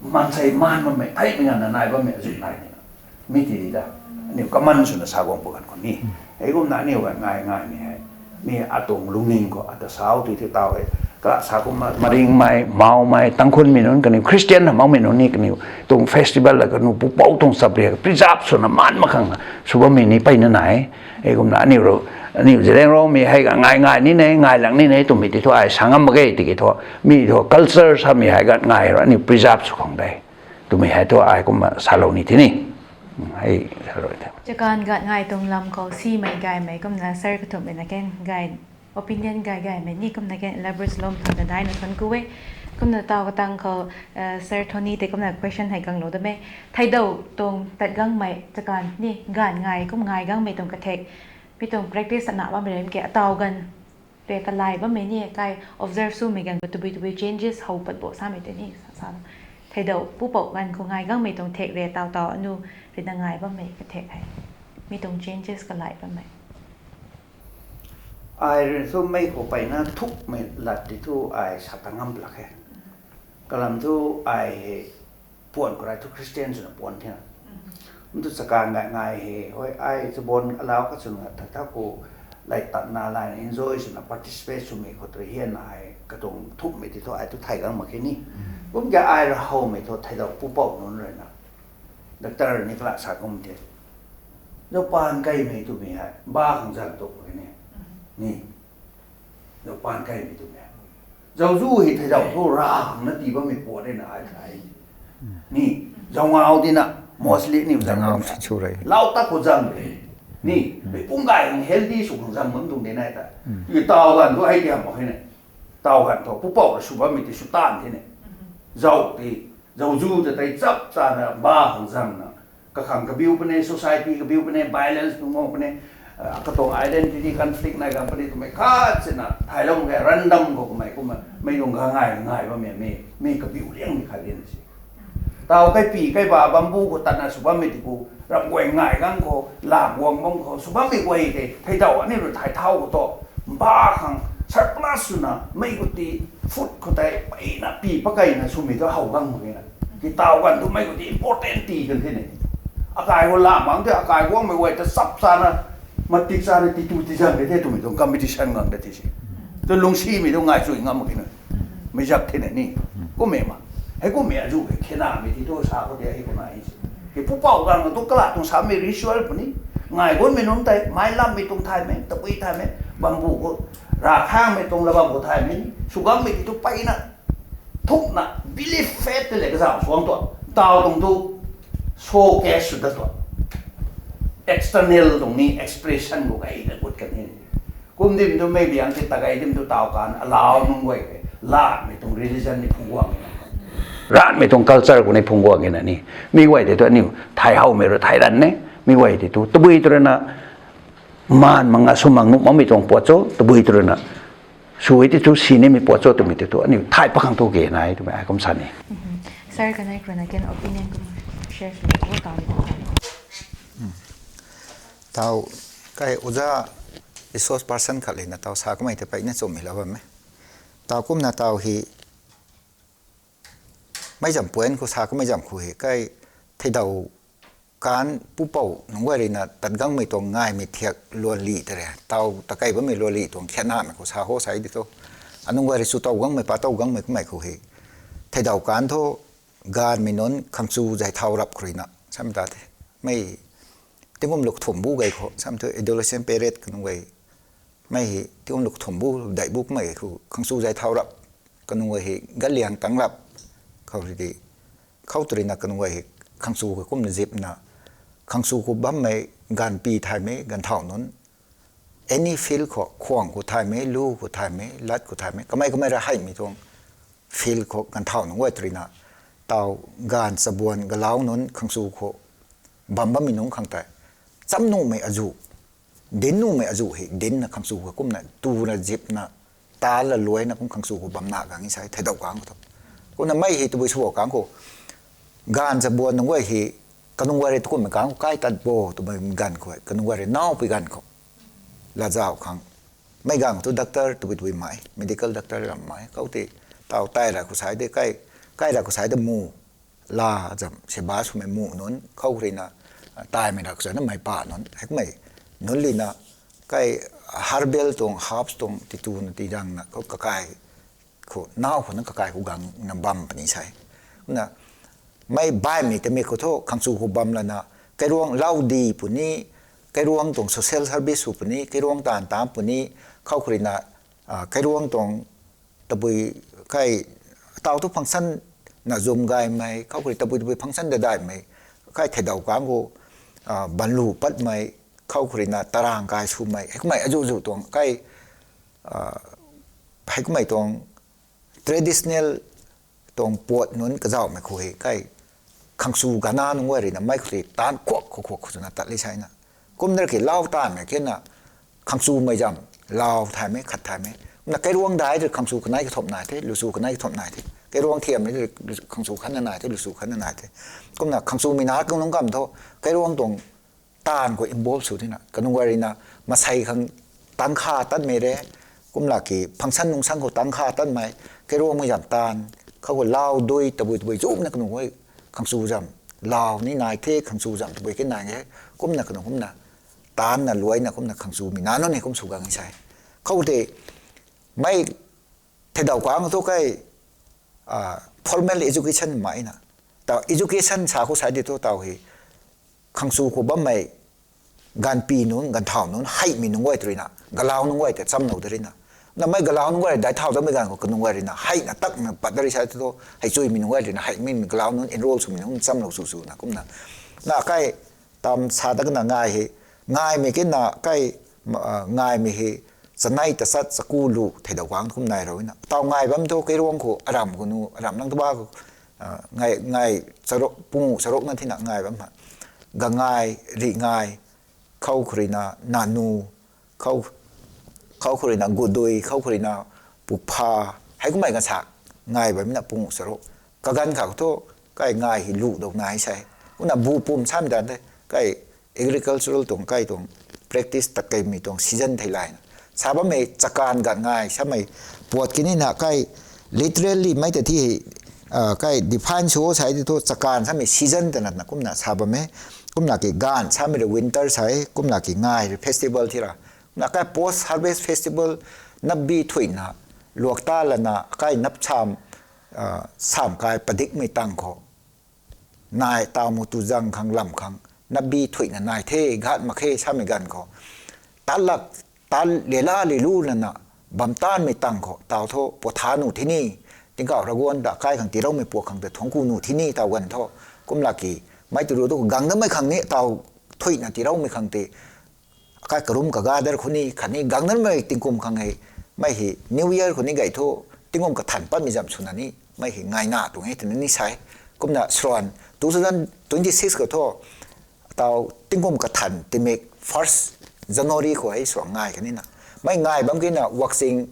maansei maan bammei theimei nganvna nai bammei azuh nai ni na, mi ti di ta, aniu kaman swna sa guang pu ganv khou ni, hei kumna aniu gaanh ngai ngaimei hei, mi atuang lungning khou ata sau tui the taw e, kala sa kumna Maringmei, Maomei, Tangkhulmei nunc kaniw Christian na makmei nunc ni kaniw tuang festival la kaniw pupouc tuang chapria preserve swna maan mak khang sw bammei ni peyna nai. Hei kumna aniu rui, aniu Zeliangrong mi hei gaanh ngai ngai ni ne, ngai lang ni ne twmei ti thu ai sa ngam mak ge tiki thu, mi thu culture samei hei gaanh ngai rui aniu preserve sw khang de twmei hei thu ai kumna salou ni ti ni. Hei, salou the. Chakan gaanh ngai tuang lam khou simei gaymei kumna sir kathumhmei na kan gay opinion gay gaymei ni kumna kan elaborate lom khang ta daina thuanc ku e. Kumna taw katang khou, sir Tony tei kumna question hei ganglou da me. Theidauh tuang tat gangmei chakan ni gaanh ngai kum ngai gangmei tuang kathek, mi tuang practice ana bammei rem ke ataw ganv rui kalay bammei ni kai observe swmei ganv khou tabui tabui changes how pat bo samei tei ni sa, theidauh pupouc ganv khou ngai gangmei tuang thek rui taw taw anu rui na ngai bammei kathek hei, mi tuang changes kalay bammei. Ai rui thu mei khou peyna thukmei lat ti thu ai sa ta ngam lak khe. Kalam thu ai hei puan khou rui thu Christian swna puan thena, ntu chakan gaanh ngai hei hoi ai chaban alau ka swna thak thak khou lay tatna layna enjoy swna participate swmei khou tei hianna ai katuang thukmei ti thu ai thu thay gang mak khe ni. Kum kha ai rui howmei thu theidauh pupouc nunc rui na, doctor ni kala sa kum the, zauc paan kaimei twmei hei ba khang zan tuk mak khe ni, ni, zauc paan kaimei twmei zauc zu hei theidauh thu ra khang na tii bammei puat e na ai thay ni, zauc ngau di na, mostly ni zauc ngau si chu rei lau ta khou zang de ni, mei pum gay khang healthy sw khang zang bam tuang de na ta, i taw ganv thu hei tiam mak khe ne, taw ganv thu pupouc rui sw bammei ti sw taanv the ne, zauc ti, zauc zu ta tei chap chana ba khang zangna, kakhang kabiu puni, society kabiu puni, violence pung guang puni, katuang identity conflict nai gang puni twmei khat sina thailou mak khe, random khou kamei kumna mei tuang gaanh ngai ngai bammei mi, mi kabiu liangmei khat lian si. Taw kaipi kaiba bamboo khou tatna sw bammei ti khou, ramh guay ngai gang khou, lam guang bam khou sw bammei guay tei theidauh aniu rui thay thau khou tu, mba khang surplus swna mei khou ti food khou tei peyna pi pakeina swmei thu how gang mak khe na. Ki taw ganv thu mei khou ti important tii kan the ne. Akai khou lam mang the, akai guangmei guay ta chap chana, matik chana titu tizang de the twmei tuang competition gang de the si. Tu lungcsimei tu ngai chui ngam mak khe na. Mei zak the na ni. Kummei ma. Hei kummei azuh hei khenamei ti thu sa khou de hei kumna e si. Hei pupouc ganv tu kala tuang samei ritual puni, ngai gunmei nunc tei mei lammei tuang thaymei, tabui thaymei, bamboo khou, rav khangmei tuang la bamboo thaymei ni sw gangmei ti thu peyna thukna belief, faith tei le kazauh suang tu, taw tuang thu showcase sw dat tu, external tuang ni expression khou gayna gut kan the. Kum dim tu mei biang ti tagay dim tu taw kan alau nunc guay ke, latmei tuang religion ni phung guang e na, ratmei tuang culture khou ni phung guang e na ni. Mi guay tei tu aniu thay howmei rui thay ran ne. Mi guay tei tu tabui tu rui na maan mak nga sw mak nuh makmei tuang puat cho, tabui tu rui na sw e ti thu sinimei puat cho twmei ti thu aniu thay pakhang thu ke nai twmei ai kum sa ni. Sir kanei rui na kan opinion kum share sw o taw ni. Taw kai oja resource person khat lena taw sa kamei tei peyna chumhmei lou bam e. Taw kumna taw hei Mei zam puan khou sa kamei zam khou hei kai theidaw kan pupouc nunc guay rui na tat gangmei tuang ngaimei thiak luanli ta re, taw ta kei bammei luanli tuang khianamei khou sa ho sai di thu, anunc guay rui chu taw gangmei pa taw gangmei kummei khou hei theidaw kan thu gaanvmei nunc khangchu zay thau rap khou rui na samei ta the. Mei tingkum luk thum bu gei khou sam thu adolescent period kanunc guay, mei hei tingkum luk thum bu daih bu kummei gei khou khangchu zay thau rap, kanunc guay hei gatliang tang rap khou rui di, khou tu rui na kanunc guay hei khangchu khou kumna zipna, khangchu khou bammei gaanvpi thaymei gaanvthau nunc, any field khou, khwang khou thaymei, lu khou thaymei, lat khou thaymei, kamei kamei ra heimei tuang field khou gaanvthau nunc guay tu rui na, taw gaanv chabuan galau nunc khangchu khou bam bammei nunc khang tei cham nuhmei azuh, dinc nuhmei azuh hei dincna khangchu khou kumna tuna zipna, ta la luaina kum khangchu khou bamna gang e sai theidaw kan khou thu. Kumna mei hei tabui sw kan khou gaanv chabuan nunc guay hei kanunc guay rui tukummei kan khou kai tat bo twmei ganv khou, kanunc guay rui naw pui ganv khou laa zauh khang, mei ganv thu doctor tabui tabui mai, medical doctor ram mai khou tei, taw tai ra khou sai de kai, kai ra khou sai de mu, la zam seba swmei mu nunc khou khou rui na, taimei ra khou sai na mei pa nunc hei kummei nunc li na, kai herbal tuang, herbs tuang tituna tidangna khou kakai khou naw khou na kakai khou gangna bam puni sai. Kumna mei baihmei tamei khou thu khangchu khou bam lana, kairuang lau di puni, kairuang tuang social service sw puni, kairuang taanv taanc puni, khou khou rui na, kairuang tuang tabui kai, taw thu function na zum gaymei khou khou rui tabui tabui function dadaimei, kai theidaw kan khou banlu patmei, khou khou rui na tarang kai swmei hei kummei azuh zuh tuang kai, hei kummei tuang traditional tuang puat nunc kazauhmei khou hei kai khangchu gana nunc guay rui na mei khou tei taanc khuak khou khuak khou swna tat li sai na. Kumna ki lau taanvmei khe na, khangchumei zam lau thaymei khat thaymei. Kumna kairuang dai rui khangchu kanei kathumh nai the, luchu kanei kathumh nai the. Kairuang thiam rui khangchu khatna nai the, luchu khatna nai the. Kumna khangchumei na kang nunc kam thu kairuang tuang taanv khou involve sw tina, kanunc guay rui na masei khang tangkha tatmei re, kumla ki function nungsang khou tangkha tatmei, kairuangmei zam taanv khou khou lau dui tabui tabui zumna kanunc guay khangchu zam lau ni nai the, khangchu zam tabui ke nai e, kumna kanunc kumna taancna luaina kumna khangchumei na nunc ni kum sw gang e sai. Khou tei mei theidaw kan thu kai formal education mai na, taw education sa khou sai di thu taw hei khangchu khou bammei gaanvpi nunc, gaanvthau nunc, heimei nunc guay tu rui na, galau nunc guay tei chamlou da rui na. Na mei galau nunc guay rui daic thau dammei ganv khou kanunc guay rui na heina takna pat da rui sai thu, hei chuimei nunc guay rui na heimei galau nunc enroll swmei nunc chamlou sw sw na kumna. Na kai tam sa dat na ngai hei, ngaimei ke na kai, ngaimei hei, chanei tachat chaku lu theidaw kan kum nai rou na. Taw ngai bam thu kairuang khou aram khou nu, aram lang taba khou, ngai, ngai, charuk, pungu charuk na thina ngai bam ha. Gangai, rih ngai, khou khou rui na nanu, khou khou rui na gudui, khou khou rui na pukpha, hei kummei kan sa ngai bammei na pungu charuk. Kaganv kha thu kai ngai hei lu dou nai sai. Kumna bu pum samei dan the, kai agricultural tuang kai tuang practice tat keimei tuang season thei lai na. Sa bammei chakan ganv ngai samei puat kini na kai literally mei ta thi hei, kai define sw sai di thu chakan samei season ta na kumna sa bam e. Kumna ki ganv samei rui winter sai, kumna ki ngai rui festival thi ra. Na kai post harvest festival, napbi thuina luak ta lana kai nap sam, sam kai padikmei tang khou nai taw mu tu zang khang lam khang napbi thuina nai the, ghat mak khe samei ganv khou, tat lak, tat lela lelu lana bam tanmei tang khou taw thu potha nu thini, tingkauh Ravguangc ta kai khang tiiloumei puak khang ta thuangc ku nu thini taw ganv thu, kumla ki mei tu ru tu gang dammei khang ni taw thuina tiiloumei khang tei kai karum kaga dar khou ni khatni gang dammei tingkum khang hei, mei hei New Year khou ni gay thu tingkum kathan patmei zam swna ni mei hei ngaina tuang e twna ni sai. Kumna swan two thousand twenty six khou thu taw tingkum kathan timik first January khou hei swan ngai kani na, mei ngai bam kina Wakching,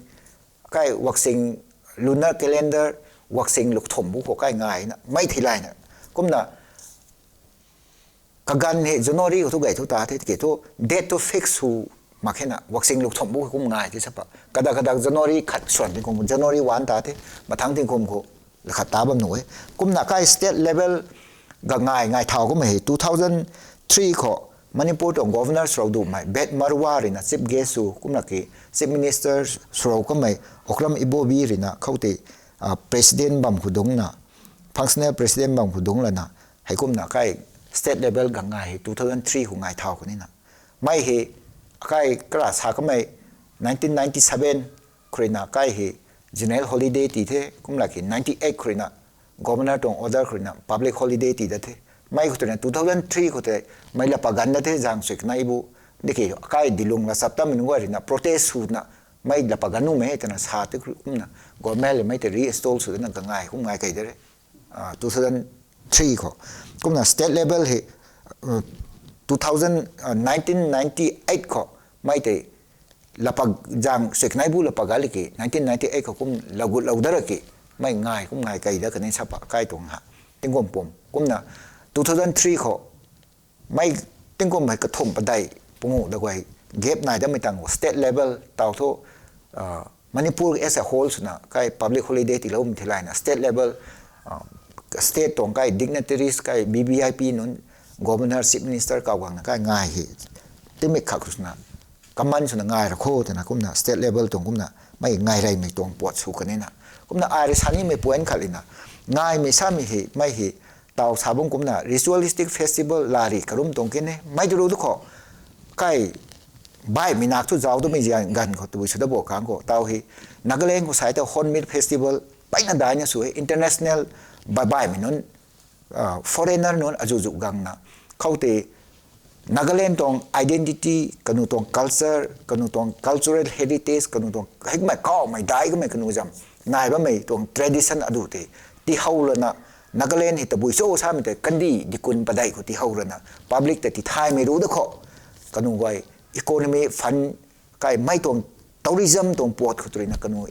kai Wakching lunar calendar, Wakching lukthum bu khou kai ngai na mei thei lai na. Kumna kaganv hei January khou thu gay thu ta the, tiki thu date thu fix sw mak khe na, Wakching lukthum bu khou kum ngai the sapa. Kadak kadak January khat swan tingkum, January one ta the, mathang tingkum khou lakhat ta bam nuh e. Kumna kai state level gangai ngai thau kumna hei two thousand three khou Manipur tuang governor swrou dumei Bed Maruwa ruina chief guest sw kumna ki chief minister swrou kamei Okram Ibobi ruina khoutei president bam khou dungcna, functional president bam khou dungc lana, heikumna kai state level gangai hei two thousand three khou ngai thau kanina, mei hei akai kara sa kamei nineteen ninety seven khou ruina kai hei general holiday ti the, kumna ki ninety eight khou ruina governor tuang order khou ruina public holiday ti da the. Mei khou ruina two thousand three khou tei mei lapa gan da the, zang sui kanei bu diki akai dilung la saptam nunc guay ruina protest swna mei lapa gan numei twna sa te. Kumna government le mei tei reinstall sw dana gangai kum ngai kei de re two thousand three khou. Kumna state level hei two thousand nineteen ninety eight khou mei tei lapa zang sui kanei bu lapa gan liki nineteen ninety eight khou kum lagutlou da ra ki mei ngai kum ngai kei da kanei sapa kai tuang ha tingkum pum. Kumna two thousand three khou mei tingkum hei kathumh padeih pungu da guay gap nai damei tang state level tau thu Manipur as a whole swna kai public holiday tiloumei theilayna state level state tuang kai dignitaries kai V V I P nunc, governor, chief minister kau guangna kai ngai hei timik khak swna common swna ngai ra kho twna kumna state level tuang kumna mei ngai reymei tuang puat sw kanina. Kumna ai rui sanimei point khat lina ngaimei samei hei mei hei tau sa bam kumna ritualistic festival lari karum tuang kine mei turu tu khou kai baihmei nak thu zauc twmei zian ganv khou tabui sw da bo kang khou tau hei Nagaland khou sai ta Hornbill Festival peina daina sw hei international bai baihmei nunc foreigner nunc azuzu gangna khoutei Nagaland tuang identity, kanu tuang culture, kanu tuang cultural heritage, kanu tuang heikmei kaumei dai kamei kanu zam nai bammei tuang tradition adu tei tihow lana Nagaland hei tabui cho samei tei kandih dikun padeih khou tihow lana public tei tithaymei ru da khou kanu guay economy fund kai mei tuang tourism tuang puat khou tu ruina kanu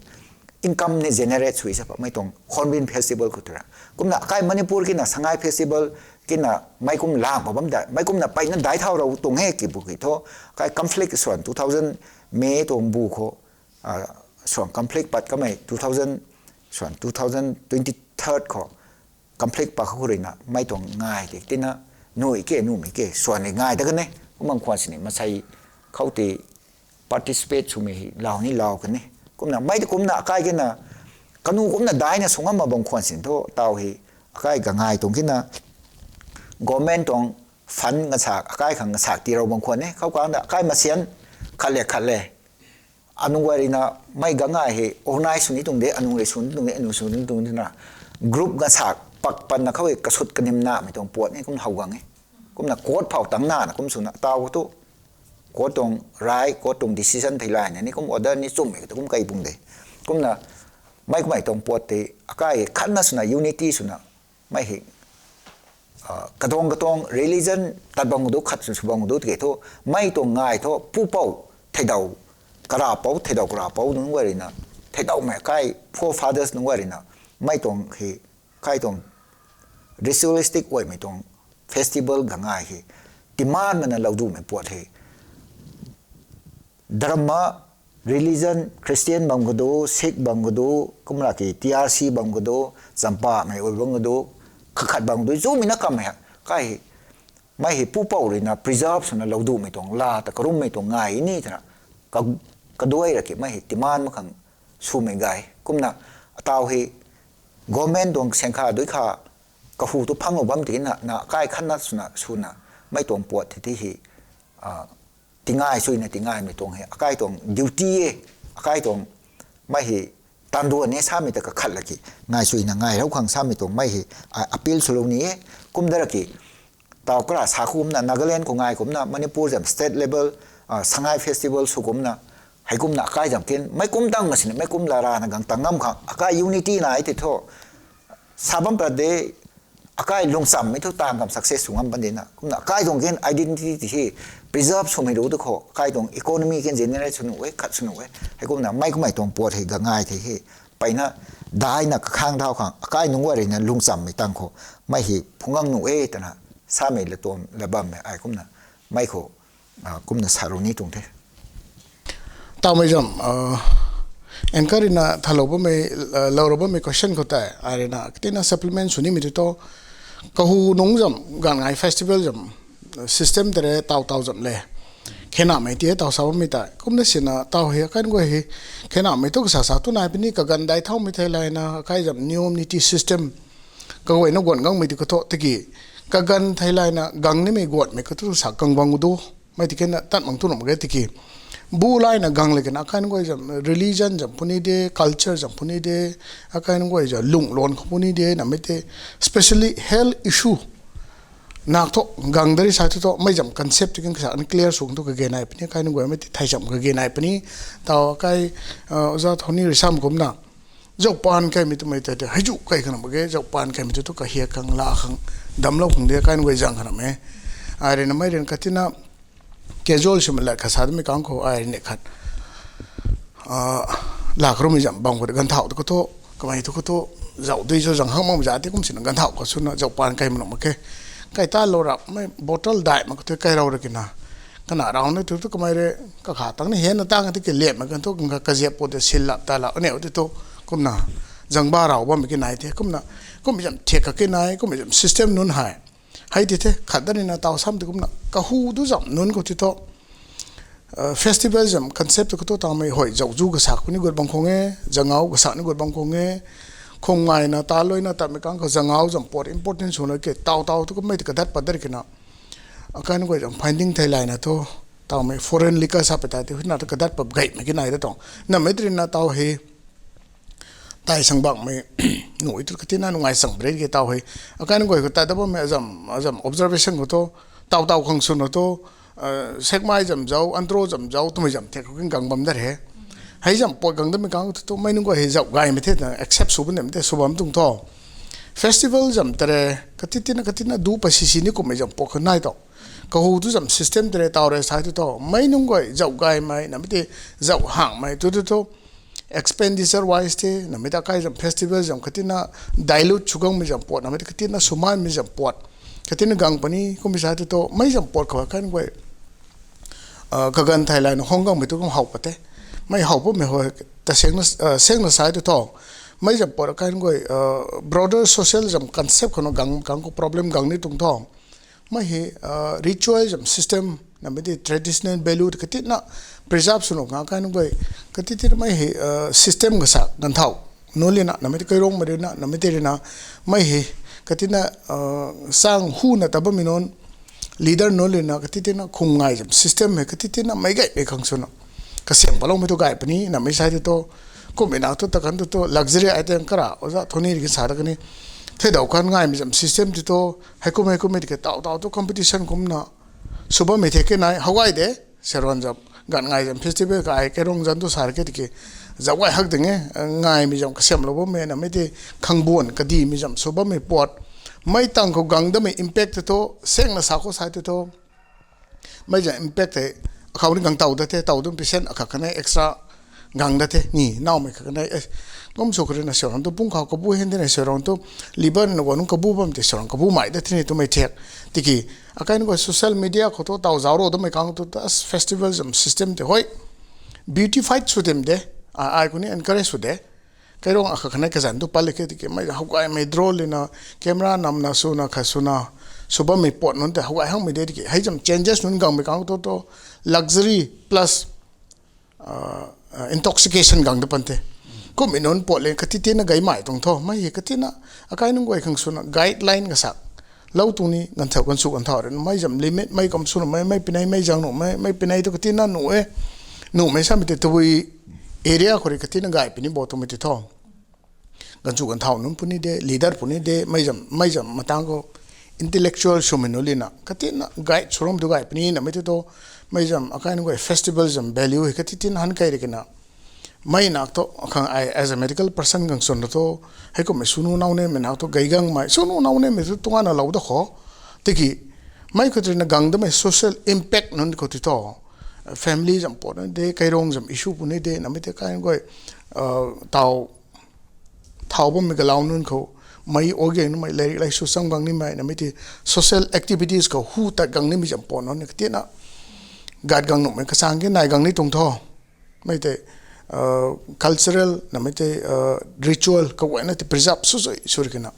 income ni generate sui sa pa mei tuang Hornbill Festival khou tu ra. Kumna kai Manipur kina Sangai Festival kina mei kum lang pa bam da mei kumna peina dai thau rou tuang he kibu ki thu kai conflict swan two thousand May tuang bu khou swan conflict pat kamei two thousand swan two thousand twenty third khou conflict pa khou ruina mei tuang ngai tei tina nui ke numei ke swan ni ngai da kane. Kumna khwan sini masei khoutei participate swmei hei lau ni lau kane. Kumna mei tei kumna akai kina kanu kumna daina sw ngam ma bam khwan sin thu tau hei akai gangai tuang kina government tuang fund ngasak akai khang ngasak tirou bam khwan e khou kangda akai masian khat le khat le anunc guay ruina mei gangai hei organize sw ni tuang de, anunc rui sw ni tuang de, anunc sw ni tuang de na group ngasak pak panna khou hei kasut kanimnamei tuang puat ni kum how gang e. Kumna court phou tang nana kum swna tau khou thu court tuang rai, court tuang decision thei layna ni kum order ni chumhmei kata kum kai pung de. Kumna mei kummei tuang puat tei akai khatna swna unity swna mei hei katuang katuang religion tat bam du khat sw bam du tike thu mei tuang ngai thu pupou theidau karapou theidau karapou nunc guay ruina theidauhmei kai forefathers nunc guay ruina mei tuang hei kai tuang ritualistic guaymei tuang festival gangai hei timan mana lou dumei puat hei dharma, religion, Christian bam kadu, Sikh bam kadu, kumna ki T R C bam kadu, champamei ui bam kadu, kakhat bam kadu chumei na kammei kai mei hei pupou ruina preserve swna lou dumei tuang la ta karummei tuang ngai ni twna kaduai ra ki mei hei timan mak khang swmei gay kumna atau hei government tuang sengkha dui kha kahu tu phang bam tina na kai khatna swna swna mei tuang puat ti hei tingai suina tingaimei tuang hei akai tuang duty e, akai tuang mei hei tanduan e samei ta kakhat laki ngai suina ngai rau khang samei tuang mei hei appeal swlou ni e. Kumda ra ki tau kara sa kumna Nagaland khou ngai kumna Manipur zam state level Sangai festival sw kumna heikumna akai zam ken mei kum tang masini mei kum la rana gang tang ngam khang akai unity nai tei thu sa bam pat de akai lungchammei thu tang kam success sw ngam pan dina kumna akai tuang ken identity ti hei preserve swmei ru tu khou akai tuang economy ken generate sw nuh e khat sw nuh e. Heikumna mei kummei tuang puat hei gangai thei hei peina daina kakhang thau khang akai nunc guay ruina lungchammei tang khou mei hei phunggang nuh e twna samei latuam labammei ai kumna mei khou kumna sa ru ni tuang the. Tawmei zam Anchor rui na thalou bammei, lou rou bammei question khou tei ai rui na katina supplement sw nimei tu thu, kahu nungc zam ganv ngai festival zam system tei re taw taw zam le, khenamei ti taw sa bammei tei kumna sina taw hei akai nunc guay hei khenamei thu kasa sa tu nai puni, kaganv dai thaumei thei layna akai zam niyom niti system kaguayna guan gangmei ti khou thu tiki kaganv thei layna gang nimei guanmei khou thu sa gang bang du, mei ti kena tat mang tu nuh mak ge tiki bu layna gang le kena akai nunc guay zam religion zam puni de, culture zam puni de, akai nunc guay zam lunghlwan khou puni de namei tei, specially health issue nak thu gang dari sa thu thu mei zam concept ti kan kasa clear sw thu kage nai puni, akai nunc guaymei ti thei zam kage nai puni, taw akai oja Thoni rui sam kumna zauh paan kaimei twmei tei hei zu kai khana mak ge, zauh paan kaimei tu thu kahiak khang la khang damlou khang de akai nunc guay zang khana e. Ai rui na mei rui na katina casual swmei lat khat sa damei kang khou ai rui ni khat lak rumei zam bam khou ganvthauh tu khou thu, kamei tu khou thu, zauh dui zauh zang hak makmei za ti kum sina ganvthauh khou swna zauh paan kai ma nuh mak khe. Kai ta lou rapmei bottle dai mak khou thu kai rou ra kina, kana rau na tu thu kamei rui kakha tang ni hena tang ti ki liam mak kan thu kang kaziap po de sil lap ta la aneu ti thu, kumna zangba rau bammei ki nai the kumna, kum zam thiak kaki nai kum zam system nunc hei hei ti the khat da ni na taw sam ti kumna kahu tu zam nunc khou ti thu festival zam concept tu khou thu tangmei hoi zauh zu kasak puni gut bang khang e, zangau kasak ni gut bang khang e, khum ngaina ta luina tatmei kang khou zangau zam pot important swna ke taw taw tu kummei ti kadat pat da ri kina, akai nunc guay zam finding thei layna thu tangmei foreign liquor sa pe ta ti huna thu kadat pat gaymei ki nai da tuang, namei ti rui na taw hei tai sang bakmei nuh tu katina nungai sang break ke taw hei akai nunc guay khou tat da bammei azam azam observation khou thu taw taw khang swna thu sekmai zam zauh, antro zam zauh twmei zam thek khou kin gang bam da re. Hei zam pot gang damei kang thu thu mei nunc guay hei zauh gaymei the na accept sw bam nem te sw bam tuang thu festival zam tei re kati tina katina du pa sisi ni kummei zam pot khou nai tu kahu tu zam system tei re taw re sa tu thu mei nunc guay zauh gaymei namei ti zauh hangmei tu tu thu expenditure wise the namei ta akai zam festival zam katina dilute sw gangmei zam pot namei ta katina swmaimei zam pot katina gang puni kummei sa tu thu mei zam pot khou akai nunc guay kaganv thei layna hong gangmei tu kum how pat the. Mei how patmei hou ta sengna sa tu thu mei zam pot akai nunc guay broader social zam concept khou na gang kang khou problem gang ni tuang thu mei hei ritual zam system namei ti traditional value ti katina preserve sw nuh khang akai nunc guay kati tina mei hei system kasa ganvthauh nunc lina namei ti kairongmei rui na namei ti rui na mei hei katina sang huna ta bammei nunc leader nunc lina kati tina khum ngai zam system hei kati tina meic gaymei khang swna kasiam paloumei tu gay puni namei sa ti thu kummei na thu ta kan tu thu luxury item kara oja Thoni rui ki sa ta kani theidau kan ngaimei zam system ti thu heikum heikum mei ti ke taw taw thu competition kumna sw bammei the ke nai how gay de, seron zam gan ngai zam festival kai kairong zan tu sa ra ke tiki zauh gay hak ding e, ngaimei zam kasiamlou bammei namei ti khangbuan kadimei zam sw bammei pot mei tang khou gang damei impact ti thu sengna sa khou sa ti thu mei zam impact hei akhou ni gang taw da the, taw dum percent akhat khanei extra gang da the ni naumei khat khanei kum sw kharina seron tu pung khou kabu hen de na seron tu liban na guan nunc kabu bam tei seron kabu mai da the ni twmei thek tiki akai nunc guay social media khou thu taw zauc rou damei kang tu festival zam system tei hoi beautified sw dem de, ai khou ni encourage sw de. Kairong akhat khanei kazanc tu pat le ke tiki mei how gaymei drone lina camera namna swna khat swna sw bammei pot nunc tei how gay hangmei de tiki hei zam changes nunc gangmei kang tu thu luxury plus intoxication gang da pan the. Kummei nunc pot le kati tina gaymei tuang thu mei hei katina akai nunc guay khang swna guideline kasak lou tuang ni ganvthauh ganvsu ganvthauh rui mei zam limit mei kam sw nuhmei mei pinei mei zang nuhmei mei pinei tu katina nuh e, nuhmei samei tei tabui area khou rui katina gay puni bo twmei ti thu ganvchu ganvthauh nunc puni de, leader puni de, mei zam matang khou intellectual swmei nunc lina katina guide sw ram tu gay puni namei ti thu mei zam akai nunc guay festival zam value hei kati tina han kai ri kina mei nak thu khang ai as a medical person gang swn thu heikummei swnu nau nemei nak thu gay gangmei swnu nau nemei thu tuang na lou da khou tiki mei khou rui na gang damei social impact nunc khou ti thu family zam pot nunc de, kairong zam issue puni de namei tei akai nunc guay taw thau bammei galau nunc khou mei o gang numei lairik laisu cham gang nimei namei ti social activities khou hu tat gang nimei zam pot nunc ni katina gat gang nuhmei kachang ke nai gang ni tuang thu mei tei cultural namei tei ritual kaguayna tei preserve sw sw sw rikina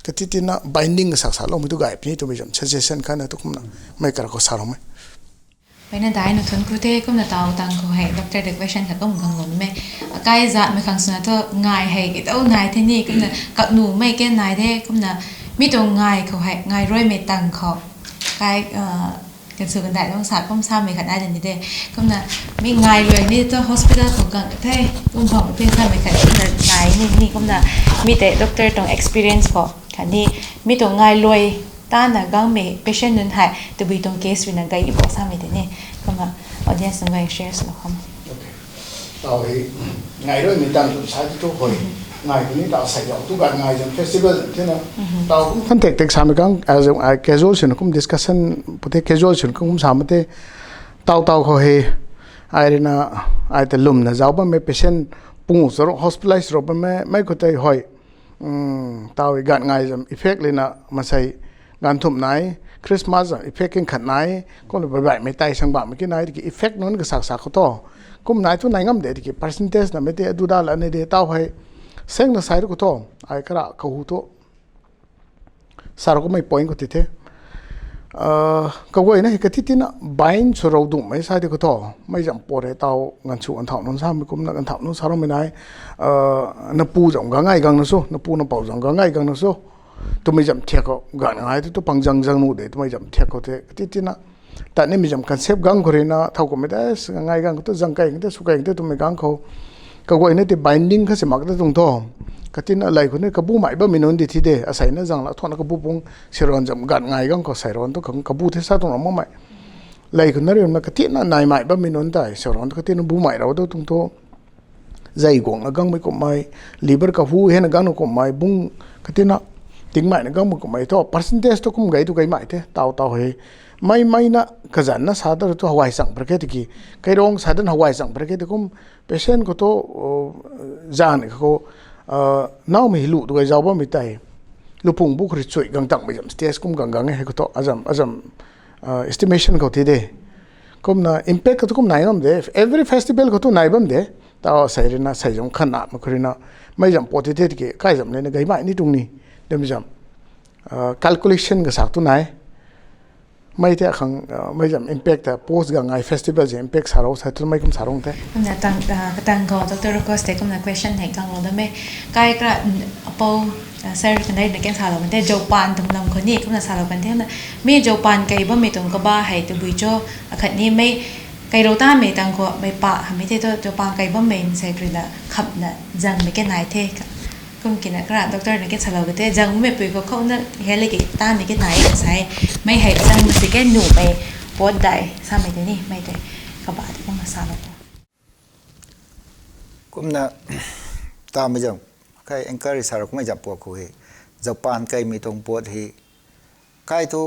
kati tina binding kasak saloumei tu gay puni twmei zam suggestion khatna tu kumna mei kara khou saloumei. Peyna dai na thun ku the kumna taw tang khou hei doctor the question khat kum khang lun mei. Akai zatmei khang swna thu ngai hei kei tau nai the ni kumna kaknumei ke nai the kumna mi tuang ngai khou hei ngai ruimei tang khou kai kan sw kan dai lung sa kum samei khat nai de ni de. Kumna mi ngai rui ni tu hospital khou gang the kum bam the samei khat kumna ngai ni ni kumna mi tei doctor tuang experience khou khatni mi tuang ngai lui tana gangmei patient nunc hei tabui tuang case ruina gay bo samei tei ni kumna audience nunc guay share swlou kham. Tau hei ngai ruimei tang tu sa tu hoi ngai tu ni tau sai zau tu gan ngai zam festival zam the na tau kum khan tek tek samei kang casual swna kum discussion pute casual swna kum samei te tau tau khou hei ai ruina ai ta lumna zau bammei patient pungu charo hospitalize ro bammei mei khou tei hoi tau gan ngai zam effect lina masei gan thumh nai Christmas zam effect king khat nai kumna bai baihmei tai sang bammei ki nai tiki effect nunc kasak sa khou tho kum nai thu nai ngam de tiki percentage namei te adu da la ni de tau hei sengna sai tu khou tho ai kara kahu thu sa ra kummei point khou ti the kaguayna hei kati tina bind sw rou dumei sai di khou tho mei zam po re tau ganv sw an thau nunc samei kumna gan thau nunc sa roumei nai napu zam gangai gang na su napu napou zam gangai gang na su twmei zam thiak khou gan ngai tu tu pang zang zang nu de twmei zam thiak khou the kati tina tat nimei zam concept gang khou ruina thau kummei te ngai gang khou tu zang kai te sw kai te twmei gang khou kaguayna ti binding kha si mak te tuang tho katina lei khou ni kabumei bammei nunc di thi de aseina zang la thona kabu pung siron zam gan ngai gang khou seiron tu khang kabu the sa tuang ra makmei lei khou na riuna katina naimei bammei nunc tei siron tu katina bumei rau tu tuang tho zei guangna gangmei kummei liver kahu hena gangna kummei bung katina tingmei na gangmei kummei tho percentage tu kum gay tu gaymei the tau tau hei mei mei na kazanna sa ta tu hawai chang par ke tiki kairong sa dan hawai chang par ke ti kum patient khou tu zan khou naumei hei lu tu gay zau bammei tei lupung bu khou ri chui gang tangmei zam stage kum gang gang e hei khou tu azam azam estimation khou ti de kumna impact khou tu kum nai ngam de every festival khou tu nai bam de tau sei ruina sei zam khan na ma khou ruina mei zam po ti the tiki kai zam lena gaymei ni tuang ni dem zam calculation kasak tu nai mei te khang mei zam impact ta post gang ai festival zam impact sa rou sa tu mei kum sa rung the kumna tang katang khou doctor Rukos te kumna question hei kanglou da mei kai kra apou sir kanei na ken salou kan the Japan tuang lam khou ni kumna salou kan the na mi Japan kai bammei tuang kaba hei tabui cho akhat ni mei kairou tamei tang khou mei pa hamei te tu Japan kai bammei nsei ruina khamna zangmei ke nai the kum kina kara doctor na ke salou ka te zangmei pui khou khouna hei le ki tamei ke nai sai mei hei zangmei si ke numei pot dai samei te ni mei te kaba te kumna salou kumna tamei zam kai anchor sa ra kummei zam puak khou hei Japan kaimei tuang puat hei kai thu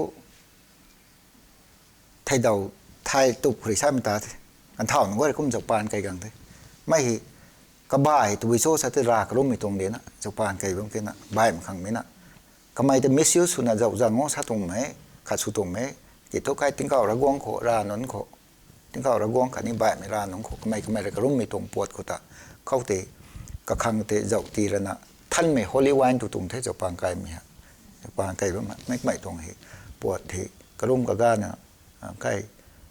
theidau thai tup khou ri samei ta the kan thau nunc guay kum Japan kai gang the mei hei kabai tabui cho sa te ra karummei tuang de na Japan kai bam ke na baihmei khangmei na kamei te misuse swna zau zang o sa tuangmei khat sw tuangmei ki thu kai tingkauh Ravguangc khou ra nunc khou tingkauh Ravguangc khatni baihmei ra nunc khou kamei kamei ra karummei tuang puat khou ta khou te kakhang te zau ti rana thanmei holy wine tu tuang the Japan kaimei ha Japan kai bammei kamei tuang hei puat hei karum kagana kai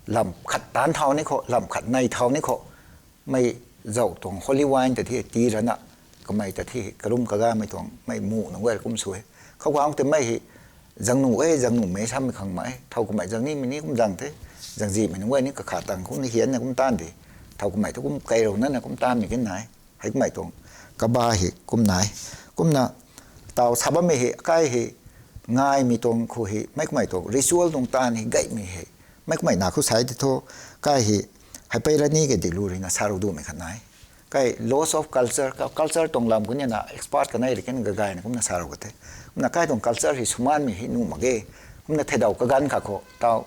lam khat taanc thau ni khou lam khat nei thau ni khou mei zau tuang holy wine ta thi ti rana kamei ta thi karum kagamei tuang mei mu nunc guay kum sw e khou gang tei mei hei zangnu e zangnumei samei khang mei thau kamei zang nimei ni kum zang the zangzihmei nunc guay ni kakhat tang kum ni hianna kum taanv de thau kamei thu kum kairou nana kum taanvmei ken nai hei kamei tuang kaba hei kum nai kumna tau sa bammei hei kai hei ngaimei tuang khou hei mei kamei tuang ritual tuang taanv hei gaymei hei mei kamei na khou sai ti thu kai hei hei pei rani ke dilu ruina sa rou dumei khat nai kai loss of culture culture tuang lam khou ni na expert kanei ri ken gagayna kumna sa rou ka the kumna kai tuang culture hei sumanmei hei nuh mak ge kumna theidau kaganv khat khou tau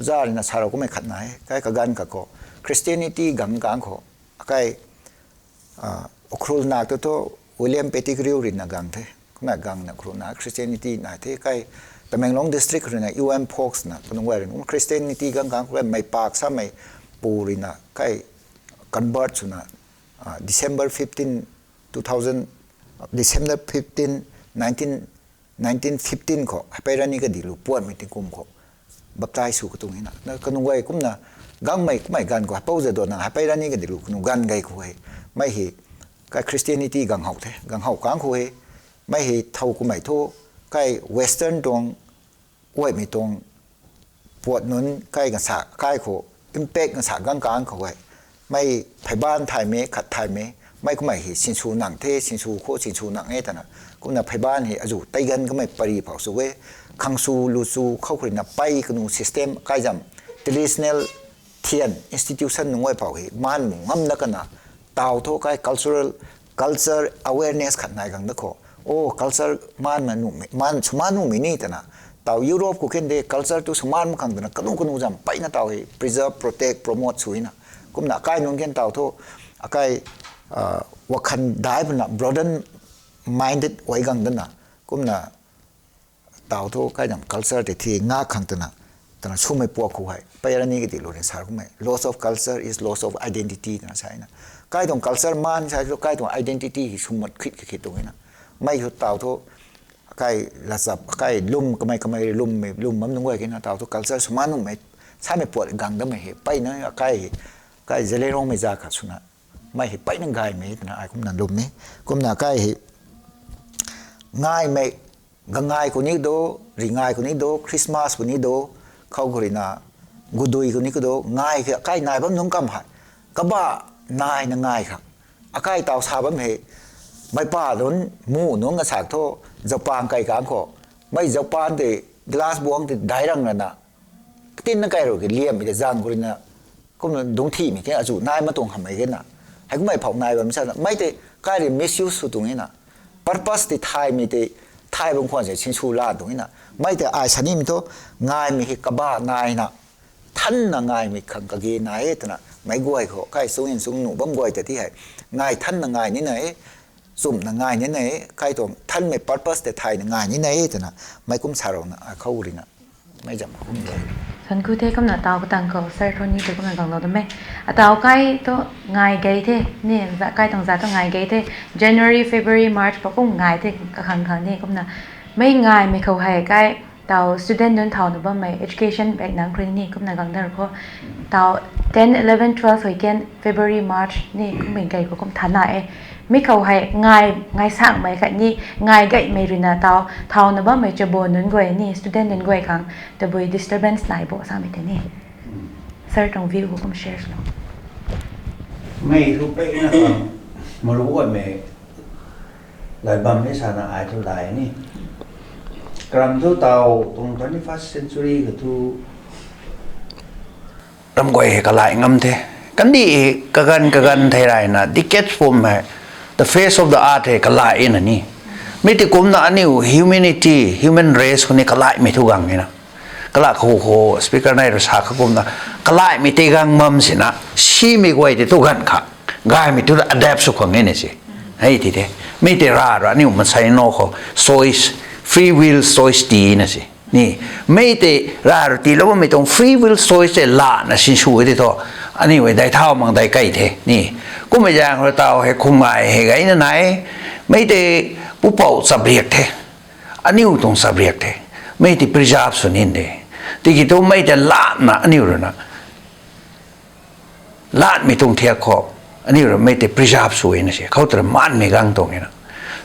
za ruina sa rou kummei khat nai kai kaganv khat khou Christianity gang gang khou kai Ukhrul nak tu thu William Pettigrew ruina gang the kumna gangna Ukhrul na Christianity nai the kai Tamenglong district ruina U M Fox na kanunc guay ruina Christianity gang gang khou kai meipak samei pu ruina kai convert swna December fifteen, two thousand, December fifteen, nineteen, nineteen fifteen khou Haipei Rani Gadiklu puatmei tingkum khou baptize sw katuang na. Na kanu gay kumna gangmei kummei ganv khou Haipou Jadonang Haipei Rani Gadiklu kanu ganv gay khou hei, mei hei kai Christianity gang how the, gang how kang khou hei, mei hei thow kummei thu kai Western tuang, uaimei tuang puat nunc kai gansa kai khou impact gansa gang kang khou hei, mei pheiban thaymei khat thaymei, mei kummei hei sinsw nang the, sinsw khou sinsw nang e twna, kumna pheiban hei azu tei ganv kamei pari phou sw e, khang sw lu sw khou khou ruina pei kanu system kai zam traditional thian institution nunc guay phou hei maan mu ngam na kana, taw thu kai cultural, culture awareness khat nai gang da khou. O culture maan ma nuhmei, maan sw maan nuhmei ni twna, taw Europe khou khen de culture tu sw maan ma khang twna kanu kanu zam peyna taw hei preserve, protect, promote swna, kumna akai nunc khen taw thu akai wakhan dai puna broaden minded uai gang dana, kumna taw thu kai nam culture tei thi nga khang twna, twna swmei puak khou hei Haipei Rani Gadiklu rin sa kummei loss of culture is loss of identity twna sa na. Kai tuang culture maan sa thu kai tuang identity hei swmat khit ka khit tuang na. Mei thu taw thu akai lachap akai lum kamei kamei lum lum bam nunc guay kena taw thu culture sw maan nuhmei samei puat gang damei hei peyna akai, kai Zeliangrongmei za khat swna, mei hei peyna gaymei twna ai kumna lum ni. Kumna kai hei ngaimei, gangai khou ni do, ri ngai khou ni do, Christmas khou ni do, khou khou ruina gudui khou ni khou do, ngai khe akai nai bam nunc kam hei kaba naina ngai khang akai taw sa bam hei, meipa nunc mu nunc asak thu zaupang kai kang khou, mei zaupan tei glass buang tei dai rang rana, katinna kai rou ke liammei tei zang khou ruina, kumna dungc thimei khe azu nai ma tuang hamhmei khe na, hei kummei phou nai bam sa na mei tei kai rui misuse sw tuang na, purpose tei thaymei tei thay bam khwan se sinsw la tuang na, mei tei ai sa nimei thu ngaimei hei kaba naina, thanna ngaimei khang kage nai e twna meic guay khou kai sung in sung nuh bam guay ta ti hei, ngai thanna ngai nina e, chumna ngai nina e, kai tuang thanmei purpose tei thayna ngai nina e twna meic kum sa rouna akhou ruina mei zam kum de. Thank you the, kumna taw katang khou sir thu ni tei kumna ganglou dam e. Ataw kai thu ngai gay the ni, kai tuang za thu ngai gay the, January, February, March khou kum ngai the kakhang khang ni. Kumna mei ngaimei khou hei kai taw student nunc thawna bammei education back nang khou ni kumna gang dar khou, taw ten, eleven, twelve hei ken February, March ni kummei gay khou kum thana e. Mi khou hei ngai, ngai sangmei khatni ngai gaymei ruina taw thawna bammei chabo nunc guay ni student nunc guay khang tabui disturbance nai bo samei tei ni, sir tuang view khou kum share swlou. Mei thu peyna khang maru guaymei lai bam ni sana ai thu lai ni. Karam thu taw tuang twenty-first century kha thu ram guay hei kalai ngam the. Kandih hei kaganv kaganv thei rayna decades pum hei the face of the earth hei kalai na ni. Mi tei kumna aniu humanity, human race khou ni kalaimei thu gang na. Kalak khou khou speaker nai rui sa kha kumna kalaimei tei gang bam sina, simei guay tei thu ganv kha, gaymei thu adapt sw khang e na se. Hei ti the. Mi tei ra ra aniu mansei no khou choice, free will choice ti na se. Ni, mei tei ra ra tiilou bammei tuang free will choice tei lana sinsw e tei thu, aniu e dai thau mang dai kai the ni. Kummei zaeng rui taw hei khum ngai hei gayna nai, mei tei pupouc chabriak the, aniu tuang chabriak the, mei tei preserve sw nin de. Tiki thu mei tei latna aniu ruina latmei tuang thiak khou aniu rui mei tei preserve sw na se, khou tei maanmei gang tuang na.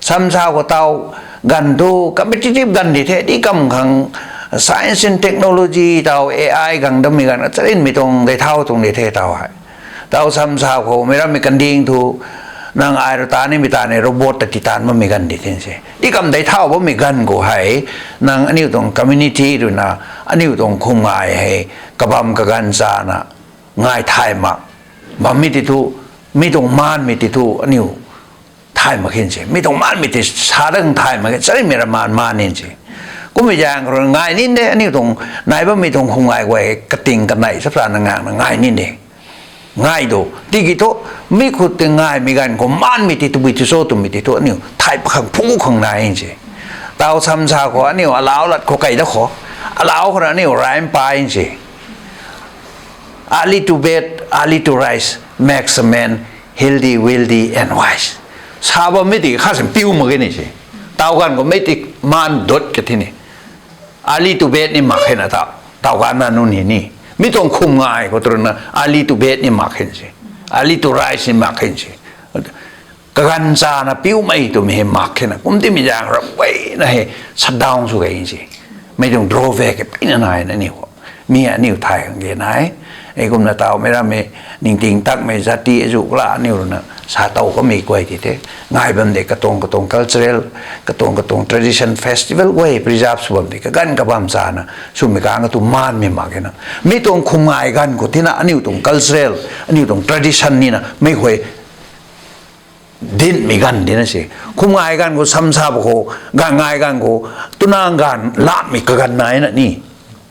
Samsa khou taw ganv thu competitive ganv di the, di kam khang science and technology taw A I gang dammei ganv charinmei tuang dei thau tuang di the taw hei. Taw samsa khou mei rammei kanding thu nang ai rui ta nimei ta ni robot ta ti taanv bammei ganv di the se. Di kam dei thau bammei ganv khou hei, nang aniu tuang community ruina, aniu tuang khum ngai hei, kabam kaganv chana, ngai thay mak bammei tei thu, mi tuang maanmei tei thu aniu thay mak khin se. Mi tuang maanmei tei sa dang thay mak khe, charinmei ra maan maan nin se. Kummei zaeng khou rui ngai nin de, aniu tuang nai bammei tuang khum ngai guay kating kanei chapchana ngakna ngai nin de. Ngai do, tiki thu, mi khou tei ngaimei ganv khou maanmei tei tabui thu cho twmei tei thu aniu thay pakhang phu khang nai se. Taw samsa khou aniu alau lat khou kai da khou, alau khou rui aniu raimpai se. Early to bed, early to rise makes a man Healthy, wealthy and wise. Sa bammei ti kha sin piu mak ge ni se. Taw ganv khou mei ti maan dut ka thi ni. Early to bed ni mak khe na ta. Taw ganv na nunc hei ni. Mi tuang khum ngai khou tu rui na early to bed ni mak khe se. Early to rise ni mak khe se. Kaganv chana piumei twmei hei mak khe na. Kum timei zaeng rap guay na hei shutdown sw ge se. Mei tuang drawback hei peyna nai na aniu. Mi aniu thay khang ge nai. Ei kumna taw mei rammei ningting takmei zati azu la aniu rui na sa tow kamei guay ti the. Ngai bam de katuang katuang cultural, katuang katuang tradition festival guay preserve sw bam de kaganv kabam chana. Swmei kang katu maanmei mak khe na. Mi tuang khum ngai ganv khou tina aniu tuang cultural, aniu tuang tradition ni na. Mei hui dinmei ganv di na se. Khum ngai ganv khou samsa ba khou, ganv ngai ganv khou, tunang ganv lamei kaganv nai na ni.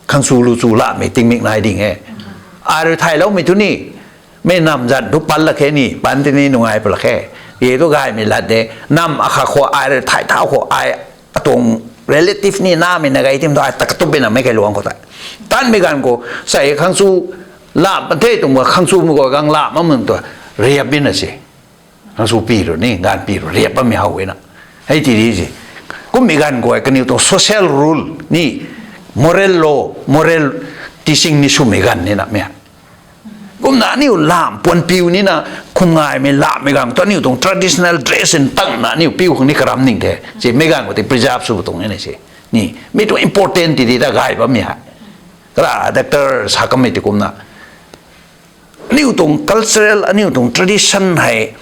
Khang chu lu chu lamei tingmik nai ding e. Ai rui thayloumei tu ni. Mei nam zan tu pan lak khe ni, pan ti ni nungai pa lak khe. E tu gaymei lat de, nam akhat khou ai rui thay thau khou ai atuang relative ni namei na gay tim thu ai ta katup bina mei kailuang khou ta. Tanmei ganv khou, sai khang chu lam pan the tuang khang chu mei khou gang lam amun tu, riap bina se. Khang chu pi ru ni, ganv pi ru, riap bammei how e na. Hei ti di se. Kummei ganv khou kaniw tuang social rule ni, moral law, moral teaching ni swmei ganv ni na mei. Kumna aniu lam puan piu ni na, khum ngaimei lamei ganv tu aniu tuang traditional dress ntangna aniu piu khang ni karam ning the. Se mei ganv khou ti preserve sw tuang ni na se. Ni, mi tuang important ti di ta gay bammei hei. Kara doctor sa kamei ti kumna. Aniu tuang cultural, aniu tuang tradition hei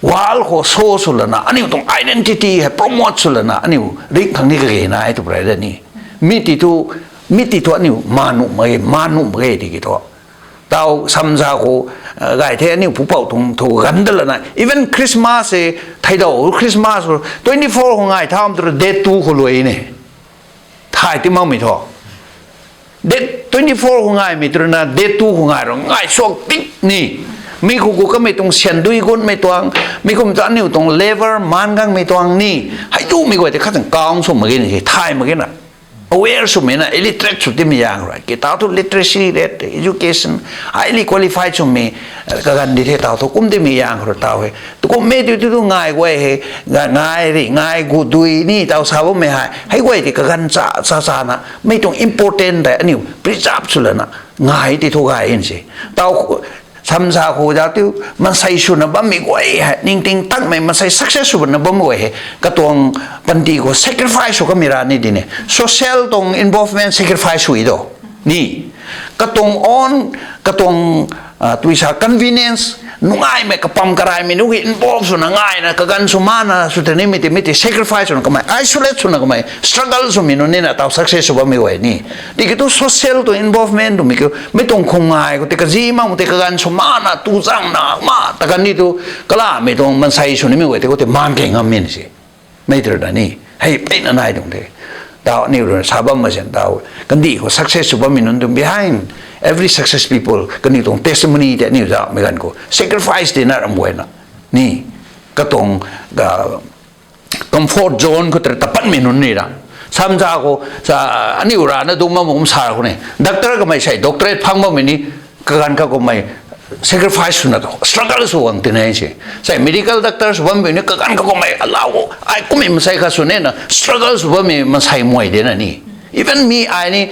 world khou show sw lana, aniu tuang identity hei promote sw lana, aniu ring khang ni kage nai tu pray da ni. Mi ti thu, mi ti thu aniu maan nuh mak ge, maan nuh mak ge tiki thu. Taw samsa khou, gay the aniu pupouc tuang thu ganv da lana. Even Christmas e, theidau Christmas khou twenty four khou ngai tham tu date two khou luai ni. Thay ti makmei thu. Date twenty four khou ngaimei tu rui na date two khou ngai ru ngai suak tik ni. Mi khou khou kamei tuang syan dui gunmei tuang, mi kum ta aniu tuang level maan gangmei tuang ni. Hei tumei guay ti khat tang kang sw mak ge ni, thay mak ge na. Aware swmei na, illiterate sw timei zaeng rui. Kitau thu literacy rate, education, highly qualified swmei, kaganv di the taw thu kum timei zaeng rui taw he. Tu kummei tu tu tu ngai guay he, ngai ri, ngai gu dui ni taw sa bammei hei. Hei guay ti kaganv cha, cha, chana, mei tuang important tei aniu preserve sw lana, ngai ti thu gay in se. Taw samsa khou da tu, maansei swna bammei guay hei, ningting takmei maansei success swna bammei guay hei, katuang panty khou sacrifice sw kamei ra ni di ne. Social tuang involvement sacrifice sw i do. Ni, katuang own, katuang, tuisa convenience, nungaimei kapam karaimei nunc ki involve swna ngaina, kaganv sw mana, sw tei ni mi ti, mi ti sacrifice swna kamei, isolate swna kamei, struggle swmei nunc ni na taw success sw bammei guay ni. Tiki tu social tuang involvement twmei kiu, mei tuang khum ngai khou ti kazi mak tei kaganv sw mana, tu zangna, ma, ta kan ni tu, kalamei tuang maansei sw nimei guay ti khou ti maan kei ngam mi se. Mei tu rui na ni, hei peyna nai tuang the. Taw aniu rui sa bam ma sin taw, kandih khou success sw bammei nunc tuang behind every success people, kaniw tuang testimony tei aniu zauhmei ganv khou sacrifice tina ram guayna. Ni, katuang, comfort zone khou tei tapatmei nunc ni ra. Samsa khou, sa, aniu rana dungc bam kum sa khou ni. Doctor kamei sei doctorate phang bammei ni, kaganv kha kummei sacrifice swna tu, struggle sw gang tina se. Sei medical doctor sw bammei ni, kaganv kha kummei alau, ai kummei maansei kha sw nina, struggle sw bammei maansei muay de na ni. Even mi ai ni,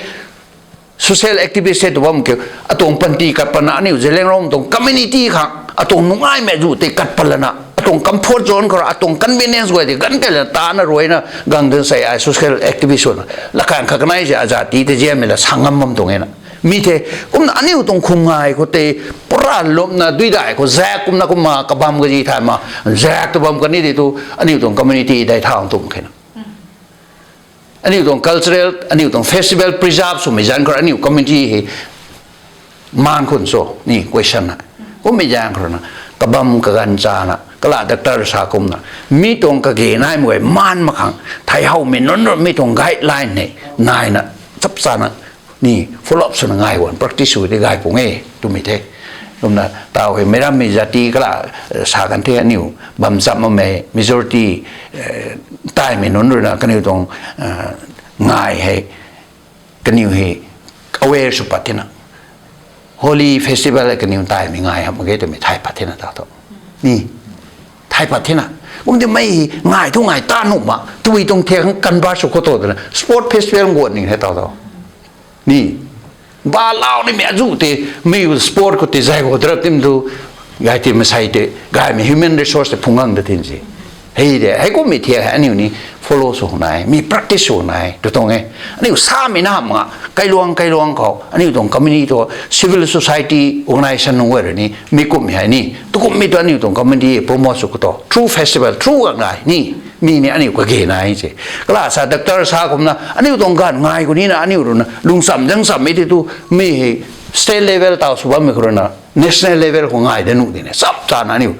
social activist hei tu bam kiu, atuang panty kat pana aniu Zeliangrong tuang community khang, atuang nungaimei zu tei kat pat lana, atuang comfort zone khou, atuang convenience guay tei ganv kei lana tana ruina, gang dun sei ai social activist swna. Lakan kha kanei se azati tei ziammei la sa ngam bam tuang e na. Mi the, kumna aniu tuang khum ngai khou tei, pura lupna duidai khou zak kumna kumna kabam kazi thay ma, zak tu bam kani di tu, aniu tuang community dai thau tum khe na. Aniu tuang cultural, aniu tuang festival preserve swmei zanc khou rui aniu community hei maan khun cho ni question na. Kummei zaeng khou rui na, kabam kaganv chana, kala doctor sa kumna, mi tuang kage naimei guay maan mak khang, thei howmei nunc rui mi tuang guideline hei naina, chap chana, ni follow up swna ngai guan practice sw di gay pung e twmei the. Kumna taw hei meic rammei zati kala, sa kan the aniu bam cham makmei majority, taimei nunc rui na kaniw tuang, ngai hei, kaniw hei aware sw pat tina. Holi festival kaniw taimei ngai hamh mak ge twmei thay pat thena ta tho. Ni, thay pat thena. Kum ti mei ngai thu ngai ta nuh ma, tui tuang thiak khang convert sw khou to twna sport festival guan ning the ta tho. Ni, ba lau ni mei azu te, mei sport khou te zai khou drap tim tu, gay ti masai te, gaymei human resource te phung gang da tin si. Hei de, hei kum mei thiak hei aniu ni follow sw nai, mi practice sw nai, tu tuang e. Aniu samei na hamh nga, kailuang, kailuang khou, aniu tuang community tu, civil society organization nunc guay rui ni, mi kum hei ni, tu kum mi tu aniu tuang community promote sw khou to, through festival, through gang nai ni, mi ni aniu kage nai si. Kala sa doctor sa kumna, aniu tuang ganv ngai khou ni na, aniu rui na, lungcham zangcham mei ti tu, mi hei state level taw sw bammei khou rui na, national level khou ngai da nuh dina, chap chana aniu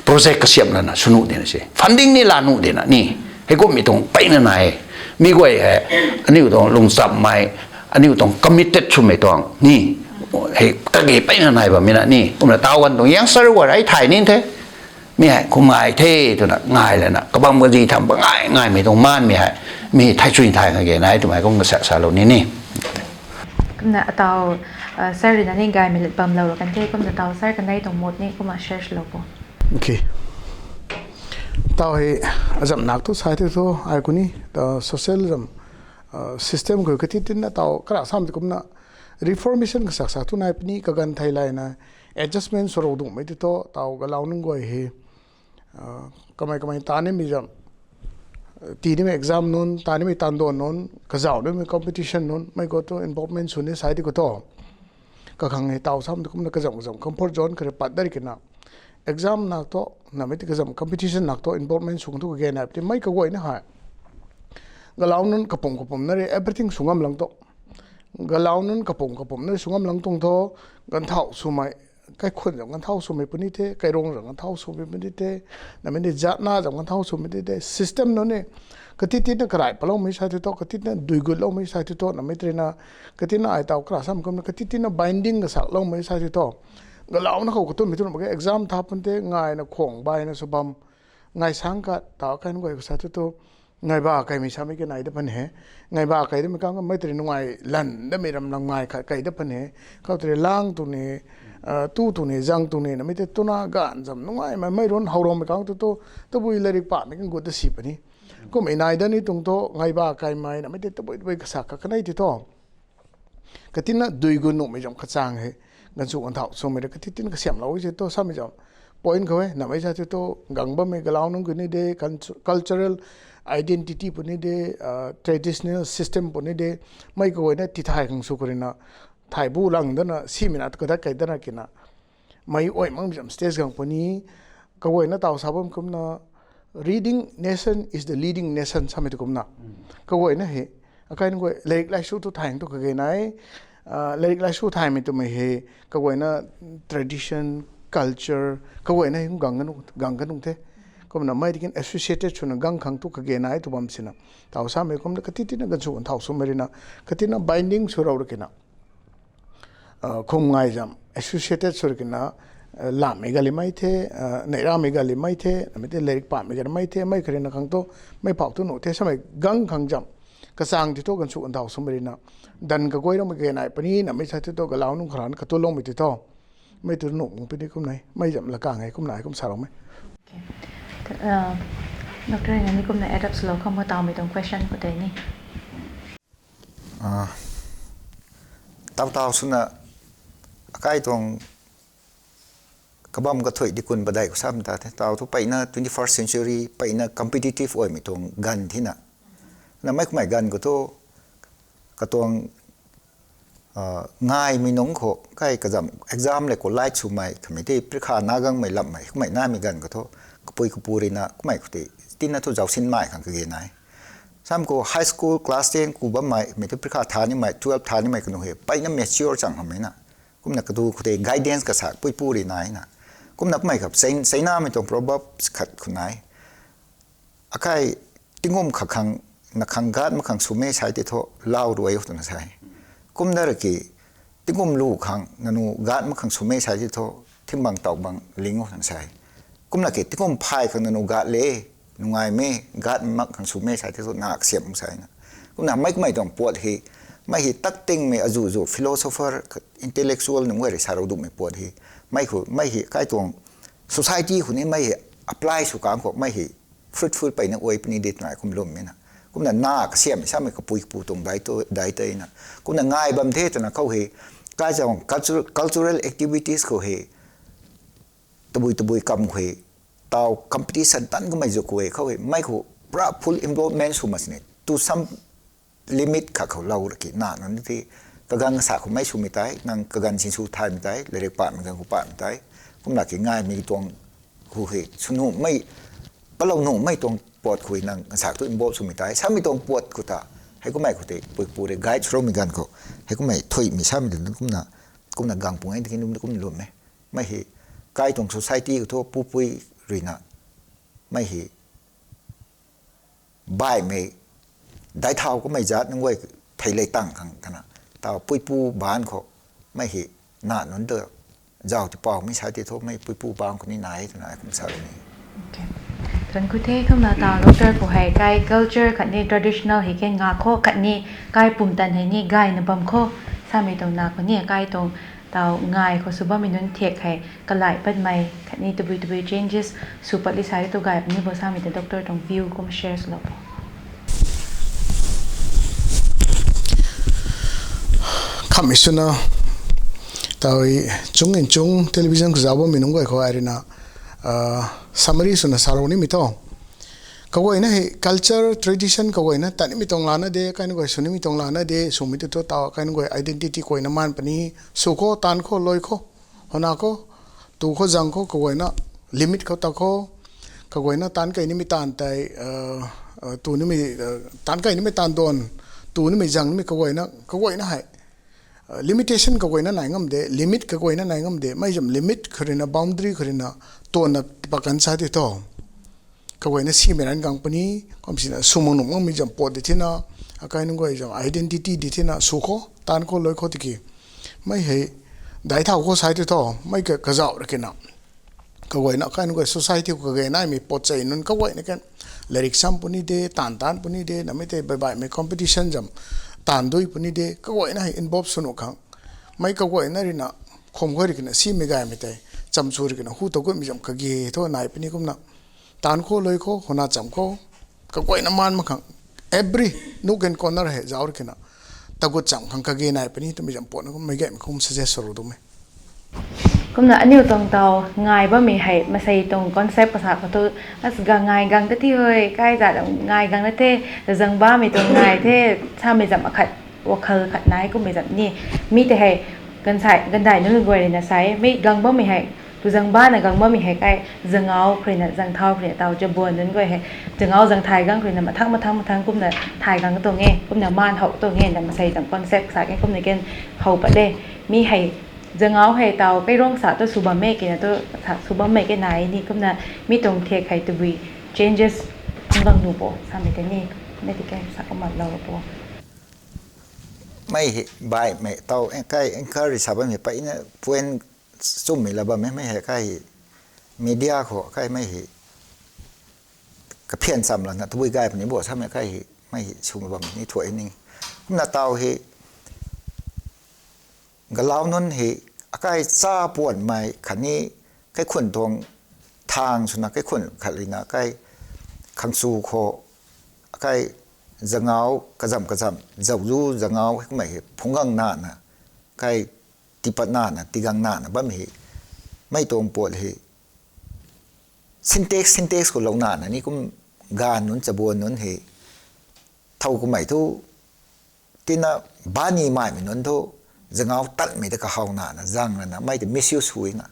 project kasiamh lana sw nuh dina se. Funding ni la nuh dina ni. Hei kummei tuang peyna nai e. Mi guay hei, aniu tuang lungchammei, aniu tuang committed swmei tuang ni. Hei kage peyna nai bammei na ni. Kumna taw gan tuang youngster guay rui thay nin the. Mi hei kum ngai the twna ngai lana, kabam kazi tham ba ngai ngaimei tuang maanmei hei, mi thai chui thay kage nai twmei kum kasak salou ni ni. Kumna ataw, sir rui na ni gaymei lat bamlou ru kan the, kumna taw sir kanei tuang mot ni kumna share lou po. Okay. Taw hei azam nak thu sai the thu, ai kuni, taw social zam, system khou kati tinna taw kara sam ti kumna reformation kasak sak thu nai puni kaganv thei layna adjustment swrou dungmei ti thu taw galau nunc guay hei, kamei kamei ta nimei zam, ti nimei exam nunc, ta nimei tandon nunc, kazauh nimei competition nunc, mei khou thu involvement sw ni sai ti khou thu. Kakhang hei taw sam ti kumna kazam kazam comfort zone kha rui pat dat ri kina. Exam nak thu, namei ti kazam competition nak thu involvement sw khang thu kage nai ti mei kaguayna hei. Galau nunc kapum kapumna rui everything sw ngam lang thu. Galau nunc kapum kapumna rui sw ngam lang tuang thu, ganvthau swmei, kaikhun zam ganvthau swmei puni the, kairung zam ganvthau swmei puni the, namei ni zatna zam ganvthau swmei puni the, system nunc ni, kati tina karai paloumei sai ti thu, kati tina dui gutloumei sai ti thu, namei ti rui na, kati na ai taw kara sam kumna, kati tina binding kasak loumei sai ti thu. Galauna khou katumei tu mak ge exam tha pun the, ngaina khwang baina sw bam, ngai sang khat, taw kan guay kasa ti thu, ngaiba kaimei samei kanai da pan he. Ngaiba kai damei kang mei tei nungai lan damei ram lam ngai khat kai da pan he. Khou tei lang tu ni, tu tu ni, zang tu ni, namei tei tuna ganv zam nungaimei mei run howrongmei kang tu tu, tabui lairik pamei kan gut da si puni. Kummei nai da ni tuang thu, ngaiba kaimei, namei tei tabui tabui kasak kha kanei ti thu. Katina dui gu nuhmei zam kachang hei, ganvchu ganvthau swmei rui kati tin kasiamhlou se thu samei zam. Point khou e, namei sa ti thu, gang bammei galau nunc kuni de, cultural identity puni de, traditional system puni de, mei kaguayna tithay khang sw kha rui na, thay bu lang dana, simei na kadat kai dana kina. Mei ai makmei zam stage gang puni, kaguayna taw sa bam kumna, reading nation is the leading nation samei ti kumna. Kaguayna hei, akai nunc guay lairik laisu tu thay tu kage nai, lairik laisu thaymei twmei hei, kaguayna tradition, culture, kaguayna hei kum gang ka nung the. Kumna mei ti kin associated swna gang khang tu kage nai tu bam sina. Taw samei kumna kati tina ganvchu ganvthau swmei rui na, katina binding swrou ru kina. Kum ngai zam, associated sw ri kina, lammei gali mei the, neihramei gali mei the, namei tei lairik pamei gali mei the, mei kha rui na khang tu, mei phau tu nuh the, samei gang khang zam. Kachang ti thu ganvchu ganvthau swmei rui na. Dan kaguay ramei kage nai puni, namei sa ti thu galau nunc kharan katuloumei ti thu. Mei tu nuh mung puni kum nai, mei zam lakang e, kum nai, kum saloumei. Doctor nani kumna add up swlou kham tawmei tuang question khou tei ni. Taw taw swna, akai tuang kabam kathuih di kun padeih khou sam ta the. Taw thu peyna twenty first century, peyna competitive oimei tuang ganv thina. Na mei kummei ganv khou thu, katuang, ngaimei nunc khou, kai kazam exam le collide swmei, kamei tei prikha na gangmei lammei, kummei naimei ganv khou thu, kapui kapu rui na, kummei khou tei, tina thu zausinmei khang kage nai. Sam khou high school class ten ku bammei, mei thu prikha tha nimei, twelve tha nimei kanu hei, peyna mature chang hamhmei na. Kumna katu khou tei guidance kasak puipu rui nai na. Kumna kummei kha, China, Chinamei tuang proverbs khat khou nai. Akai, tingkum kha khang, na khang gat mak khang swmei sai ti thu, lau rui o twna sai. Kumna ra ki, tingkum lu khang, nanu gat mak khang swmei sai ti thu, thingbang taw bang ling o twna sai. Kumna ki, tingkum phay khang nanu gat le, nungaimei, gat mak khang swmei sai ti thu, nak siam sai na. Kumna mei kummei tuang puat hei, Mei hei tak tingmei azuh zuh philosopher, intellectual nunc guay rui sa rou duhmei puat hei, mei khou mei hei kai tuang society khou ni mei hei apply sw kang khou mei hei fruitful peyna guay puni de twna kum lwmmei na. Kumna na kasiammei samei kapui kapu tuang dai tei na. Kumna ngai bam the twna khou hei, kai tuang cultural activities khou hei, tabui tabui kam khou hei, taw competition tan kamei zu khou hei khou hei mei khou pura full involvement sw mak sini, to some limit khat khou lou raki na nunc the. Kaganv kasa khou mei swmei tei, nang kaganv sinsw thaymei tei, larik pamei ganv khou pamei tei, kumna ki ngaimei tuang khou hei swnuhmei, palou nuhmei tuang puat khou hei nang kasa tu involve swmei tei samei tuang puat khou ta, hei kummei khou tei pui pu rui guide sw roumei ganv khou, hei kummei thuimei samei tei kumna, kumna gang pung e tiki kum lwm e. Mei hei kai tuang society khou thu pupui ruina mei hei baihmei daic thau kamei zat nunc guay thei lei tang khang twna, taw puipu baanc khou mei hei na nunc ta zauc ti paumei sa ti thu mei puipu baanc khou ni nai twna kum sa ni. Thank you the. Kumna taw doctor khou hei kai culture khatni traditional hei kan nga khou khatni kai pumtan hei ni gayna bam khou samei tuang na khou ni kai tuang taw ngai khou sw bammei nunc thiak hei kalai patmei khatni tabui tabui changes sw pat li sa tu gay puni bo samei ta doctor tuang view kum share swlou bo. Khamhmei swna, taw chung in chung television khou zauc bammei nunc guay khou ai ruina summary swna sa rou nimei tho. Kaguayna hei culture, tradition kaguayna tat nimei tuang lana de, kai nunc guay sw nimei tuang lana de, swmei tu thu taw kai nunc guay identity kaguayna maan puni, sw khou, taanv khou, lui khou, hwna khou, tu khou, zang khou, kaguayna limit khou ta khou, kaguayna taanv kai nimei taanv tei, tu nimei, taanv kai nimei taanv duan, tu nimei zang nimei kaguayna, kaguayna hei limitation kaguayna nai ngam de, limit kaguayna nai ngam de, mei zam limit khou ruina, boundary khou ruina, tuanna pakan sa ti tho. Kaguayna simei ran gang puni, kum sina sw mak nuh makmei zam puat di thina, akai nunc guay zam identity di thina, sw khou, taanv khou, lui khou tiki. Mei hei, daic thau khou sa ti tho, mei ka kazauh rakina. Kaguayna akai nunc guay society khou kage naimei puat chei nunc kaguayna kan. Larik sam puni de, taanv taanv puni de, namei tei baibaihmei competition zam, taanv dui puni de, kaguayna hei involve sw nuh khang. Mei kaguayna ruina, khum khou rikina simei gaymei tei, cham sw rikina hu ta gutmei zam kage thu nai puni kumna. Taanv khou, lui khou, hwna cham khou, kaguayna maan mak khang, every nook and corner hei zauc rikina, tagut cham khang kage nai puni twmei zam puatna kum mei gaymei kum suggest sw rou dume. Kumna aniu tuang taw ngai bammei hei masei tuang concept kasa khou tu, as ga ngai gang ta thi hoi, kai zat ngai gang na the, zang bammei tuang ngai the, samei zam akhat, wakhal khat nai kummei zam ni. Mi tei hei, gansai, gandai nunc guay ruina sa e, mei gang bammei hei, tu zang bana gang bammei hei kai, zangau khou ruina, zang thau khou ruina, taw jabuan nunc guay hei, zangau zang thay gang khou ruina, mathang, mathang, mathang kumna thay gang tuang e, kumna maan how tuang e, na masei zam concept sa e, kumna kan how pat e. Mi hei, zangau hei taw kairuang sa tu sw bammei kena tu, sa sw bammei kena ni, kumna mi tuang thiak hei tabui changes ang gang nu bo, samei tei ni, mei ti kan sa kumna lou bo. Mei hei baihmei taw kai anchor rui sa bammei peyna point chummei la bammei, mei hei kai hei media khou kai mei hei kaphian cham lana tabui gay puni bo samei kai hei mei hei sw bam ni thuay ni. Kumna taw hei galau nunc hei akai cha puanmei khatni kaikhun tuang thang swna kaikhun khat ruina kai khangchu khou akai zangau kazam kazam zauzu zangau hei kummei hei phungc gang nana kai tipat nana tigang nana bam hei mei tuang puat hei syntax syntax khou lou nana ni kum ganv nunc chabuan nunc hei thow kummei thu tina bani maimei nunc thu zangau tanmei ta kahaw nana zang lana mei ta misuse huina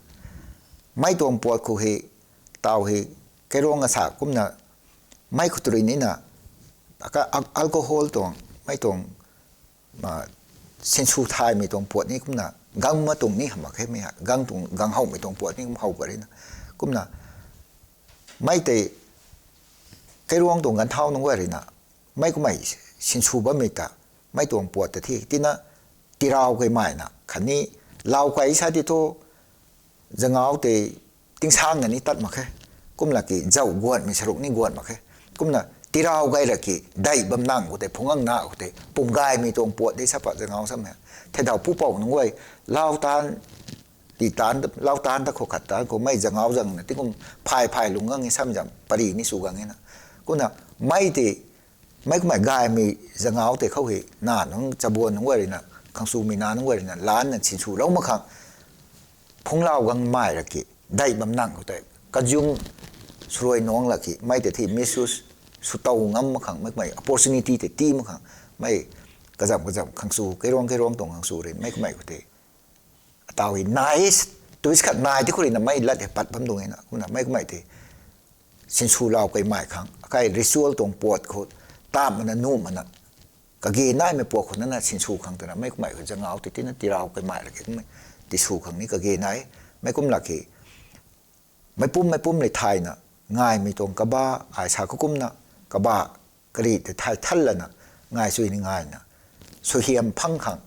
mei tuang puat khou hei taw hei kairuang asa kumna mei khou tu rui nina alcohol tuang mei tuang sinsw thaymei tuang puat ni kumna gang ma tuang ni hamh mak khe mei ha gang tuang gang howmei tuang puat ni kum how pat rina kumna mei tei kairuang tuang ganvthau nunc guay ruina mei kummei sinsw bammei ta mei tuang puat ta thi tina tiraw kei maina khatni law kei sa ti thu zangau tei tingsang na ni tat mak khe. Kumna ki zauh guanmei saruk ni guan mak khe. Kumna tirau gay ra ki, dei bam nang khou tei, phungc ang na khou tei, pum gaymei tuang puat de sa pat zangau sam e. Thei dau pupouc nunc guay, lau tan, ti tan, lau tan ta khou khat tan khou, mei zangau zang na, ti kum phay phay lung gang e sam zam, pari ni sw gang e na. Kumna, mei tei, mei kumei gaymei zangau tei khou hei, na nunc chabuan nunc guay rui na, khang swmei na nunc guay rui na, lan na sinsw lou mak khang, phunglau gang mai ra ki, dei bam nang khou tei, consume swruai nuang la ki, mei tei thi misuse swtow ngam mak khang, mei kumei opportunity tei ti mak khang, mei kazam kazam khang sw, kairuang kairuang tuang khang sw rui, mei kumei khou tei. Atau hei nai, twist khat nai ti khou rui na mei lat hei pat bam dung e na, kumna mei kumei tei. Sinsw lau kai mai khang, akai ritual tuang puat khou, tam mana nu mana. Kage naimei puat khou nana sinsw khang twna, mei kumei khou zangau tei tina tirau kai mai ra ki, kumei, ti sw khang ni kage nai, mei kum la ki, mei pum, mei pum lei thayna, ngaimei tuang kaba, ai sa khou kumna, kaba, kari tei thay than lana, ngai sui ni ngaina, suaihiam phang khang,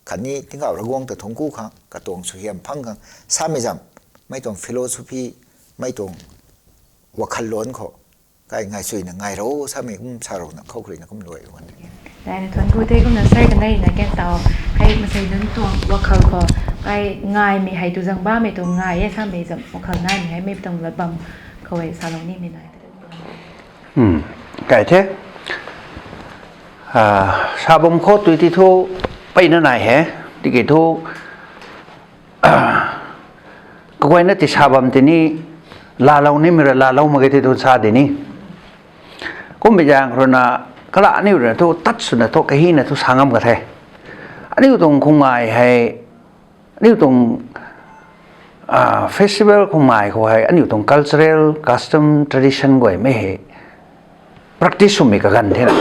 khatni tingkauh Ravguangc ta thungc ku khang, katuang suaihiam phang khang, samei zam, mei tuang philosophy, mei tuang wakhal luan khou, kai ngai suina ngai ro, samei kum sa rou na khou kri na kum luai wan. Naina thuanc ku the kumna sir kanei na kan tau, hei masei nunc tuang wakhal khou, kai ngaimei hei tu zang bammei tuang ngai e samei zam wakhal naimei hei mei tuang lat bam khou e salou nimei nai. Kai the. Sa bam khou tui ti thu, peyna nai he, tiki thu, kaguayna ti sa bam tini, laalou nimei ra laalou mak ge ti thu sa di ni. Kummei zaeng rui na, kala aniu rui na thu tat swna thu kahina thu sa ngam ka the. Aniu tuang khumai hei, aniu tuang festival khumai khou hei aniu tuang cultural custom tradition guaymei hei practice swmei kaganv thena,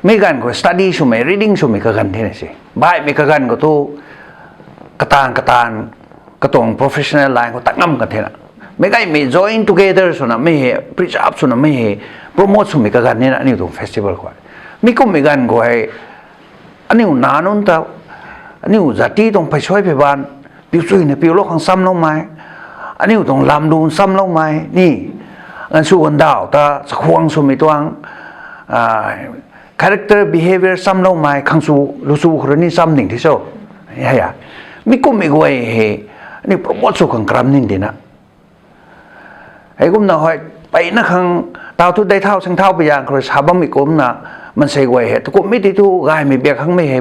mei ganv khou study swmei, reading swmei kaganv thena se. Baihmei kaganv khou thu kataanv kataanv katuang professional line khou tat ngam ka thena, meic gaymei join together swna mei hei preserve swna mei hei promote swmei kaganv nina aniu tuang festival khou. Mi kummei ganv khou hei aniu nac nunc ta, aniu zati tuang pheysuai pheybaanv, piu chuyna piulou khang chamloumei, aniu tuang lamlu chamloumei ni, gansw gandauh ta chakhwang swmei tuang character, behaviour chamloumei khang sw lu sw khou rui ni cham ding the cho. Hei a, mi kummei guay hei aniu promote sw khang karam ning dina. Heikumna hei, peyna khang, tau thu dei thau sing thau pui zaeng khou rui sa bammei kumna, maansei guay hei tu kummei ti thu gaymei biak khangmei hei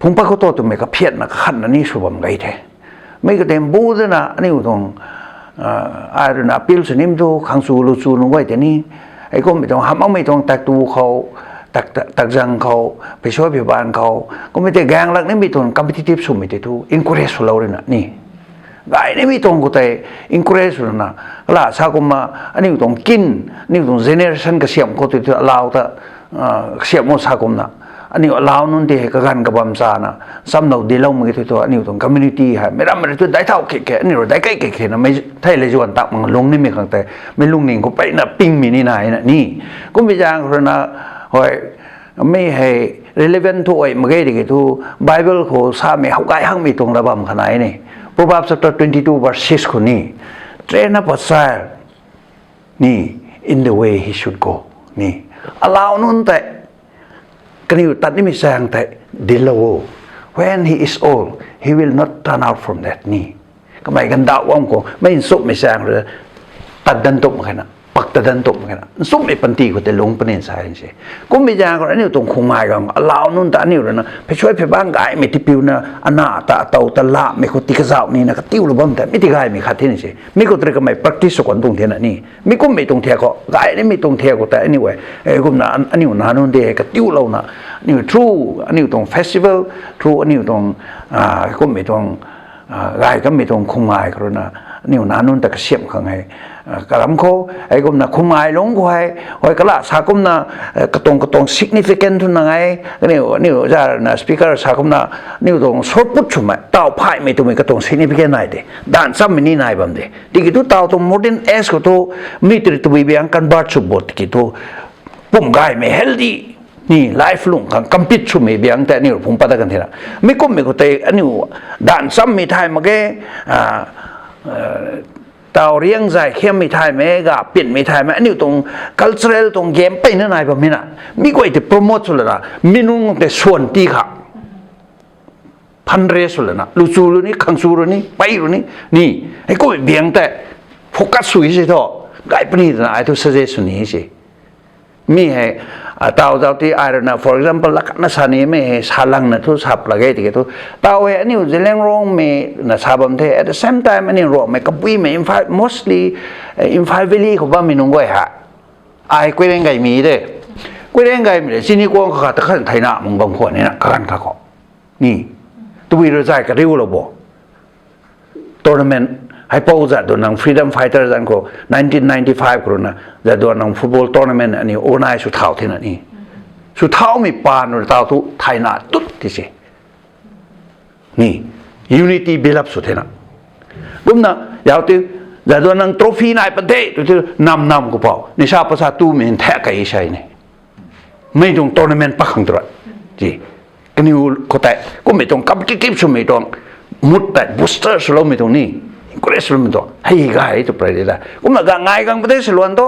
phungc pat khou tu twmei kaphiatna kakhanna ni sw bam gay the. Mi katim bu dana aniu tuang, ai rui na appeal sw nim thu khang sw lu sw nunc guay tei ni, heikummei tuang hamh makmei tuang tak tu khou, tak zang khou, pheysuai pheybaanv khou kummei tei gaeng lak nimei tuang competitive swmei tei thu encourage swlou rui na ni, gay nimei tuang khou tei encourage sw rui na, kala sa kumna aniu tuang kin, aniu tuang generation kasiamh khou tei thu alau ta kasiamh o sa kumna, aniu alau nunc tei hei kaganv kabam chana chamlou dilou mak ki thu thu aniu tuang community hei meic rammei rui thu dei thau khe khe, aniu rui dei kai khe khe na mei thei lei zuan tak mak lung nimei khang tei, mei lungning khou peyna pingmei ni naina ni. Kummei zaeng khou rui na, hei, mi hei relevant thu ai mak ge tiki thu, Bible khou samei how gay hakmei tuang la bam kha nai ni. Proverbs chapter twenty two verse six khou ni, train up a child ni in the way he should go ni. Alau nunc tei kaniw tat nimei chaeng tei dillou o. When he is old, he will not turn out from that ni. Kamei gandauh bam khou mei nchumhmei chaeng rui tat dan tumh mak khe na, pak tat dan tumh mak khe na, nchumhmei panty khou tei lungc puni sa se. Kummei zaeng khou aniu tuang khumai gang alau nunc ta aniu rui na pheysuai pheybaanv gaymei tipiuna, ana ta atow ta lamei khou ti kazauh nina katiulou bam tei mi ti gaymei khat thena se. Mi khou tei kamei practice sw kan tuang thena ni. Mi kummei tuang thiak khou, gay nimei tuang thiak khou tei aniu e, kumna aniu nac nunc tei hei katiulouna, aniu through aniu tuang festival, through aniu tuang kummei tuang gay kanmei tuang khumai khou rui na, aniu nac nunc ta kasiamh khang hei karam khou, heikumna khumai lungc khou hei, hei kala sa kumna, katuang katuang significant twna ngai, aniu aniu za rui na speaker sa kumna, aniu tuang short put swmei, taw phaymei twmei katuang significant nai de, danv chammei ni nai bam de. Tiki thu taw tuang modern age khou thu, military tabui biang convert sw bo tiki thu, pum gaymei healthy ni life lung khang compete swmei biang tei aniu phungc pat ta kan thena. Mi kummei khou tei aniu danv chammei thay mak ge, Tau riang zay khiammei thaymei ga, pinmei thaymei, aniu tuang cultural tuang game peyna nai bam hina. Mi guay tei promote sw lana, mi nung te swan ti kha. Phan re sw lana, luchu lu ni, khangchu ru ni, pei ru ni, ni. Hei kum biang tei, focus sw se tho. Gay puni twna, ai thu suggest sw ni se. Mi hei, ah, tau zau ti ai rui na, for example, lakna sa ni mi hei, sa lang na thu sap lage tiki thu. Tau hei, aniu Zeliangrong mi na sa bam the. At the same time, aniu Ruangmei, Kabuimei, Imphal, mostly, eh, Imphal Valley khou bammei nunc guay ha. Ai Kuireng Gaymei de. Kuireng Gaymei de, chini kuang kha ta khan theina mung bam khwan ni na, kagan kha khou. Ni, tabui rui zay kariu lou bo. Tournament, hei pou Jadonang freedom fighter zan khou, nineteen ninety-five khou rui na, Jadonang football tournament ani organize sw thau thena ni. Sw thaumei paan rui tau thu theina tut ti se. Ni, unity build up sw thena. Kumna, yau ti, Jadonang trophy nai pan the, tu ti nam nam khou pou. Ni sa pa sa tu min thak kai sai ni. Mei tuang tournament pa khang tu ra. Ji. Kaniw khou tei, kummei tuang competitive swmei tuang, mood tei booster swloumei tuang ni, encourage swloumei tuang, hei gay tu pray de da. Kumna gangngai gang pate sw luan tu.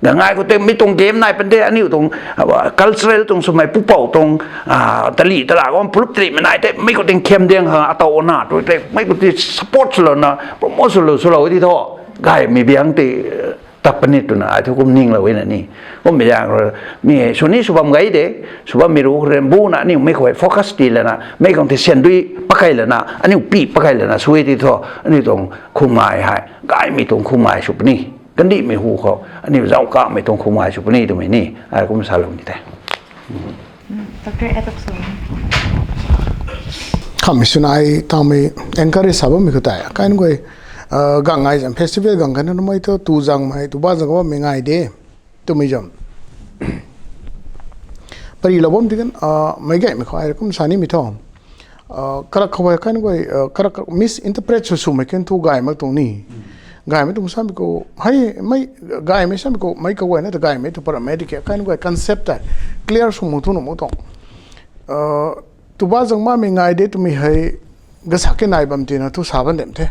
Gangngai khou tei mi tuang game nai pan de, aniu tuang, ah, cultural tuang swmei pupou tuang, ah, tali tala gom pulup tali mei nai tei, mi khou ting khiam diang ha, atau na, tu tei, mi khou ti support swlou na, promote swlou, swlou di tho. Gaymei biang ti, eh, tap panit twna, ai thu kum ninglou na ni. Kum biang ro, mi hei, sw ni sw bam gay de, sw bammei ru ren bu na, aniu mi khou focus ti lana, mi khou ti sian dui pakai lana, aniu pi pakai lana, sw ti tho, aniu tuang khumngai hei, gaymei tuang khumngai sw puni. Kandihmei hu khou, aniu zauc kamei tuang khumngai sw puni twmei ni, ai kum salou ni te. Doctor Adolf Sawin. Khamei swna ai tangmei encourage sa bammei khou tei, kain guay, ah, gangngai zam festival gang kan na mei thu, tu zangmei, tu ba zang bammei ngai de, twmei zam. Pari lou bam ti kan, ah, meic gaymei khou ai kum sa nimei tho. Ah, karak khou ai kain guay, ah, karak, karak misinterpret sw swmei kan thu gay mak tuang ni. Gaymei tuang samei khou, hei, mei, gaymei samei khou, mei kaguayna ta gaymei tu paramedic kain guay concept tei clear sw mak thu nuh mak tuang. Ah, tu ba zang mamei ngai de twmei hei, gasak ke nai bam tina thu sa ban dem the.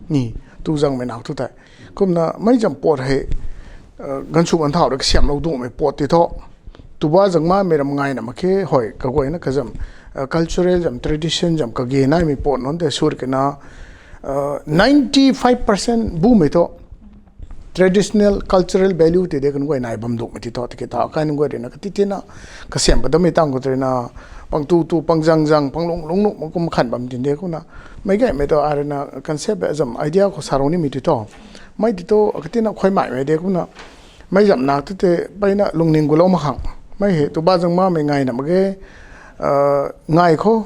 Ni, tu zangmei nak thu tei. Kumna mei zam pot hei, ah, gansu ganthau rui kasiamlou duhmei pot ti tho. Tu ba zang mamei ram ngai na mak khe, hoi, kaguayna kazam, ah, cultural zam, tradition zam, kage naimei pot nunc tei sur kena, ah, ninety five percent bumei tho. Traditional, cultural value ti de kan guay nai bam duhmei ti tho, tiki tha, kain guay rui na, kati tina, kasiam padamei tang khou rui na, pang tu tu, pang zang zang, pang lung lung nuh, mak kum khan bam tin de kumna. Meic gaymei tho, ai rui na, concept zam, idea khou sa rou nimei ti tho. Mei ti tho, kati na khuay maimei de kumna. Mei zam nak tu tei, peyna lungning gulou mak khang. Mei hei, tu ba zang mamei ngai na mak ge, ah, ngai khou,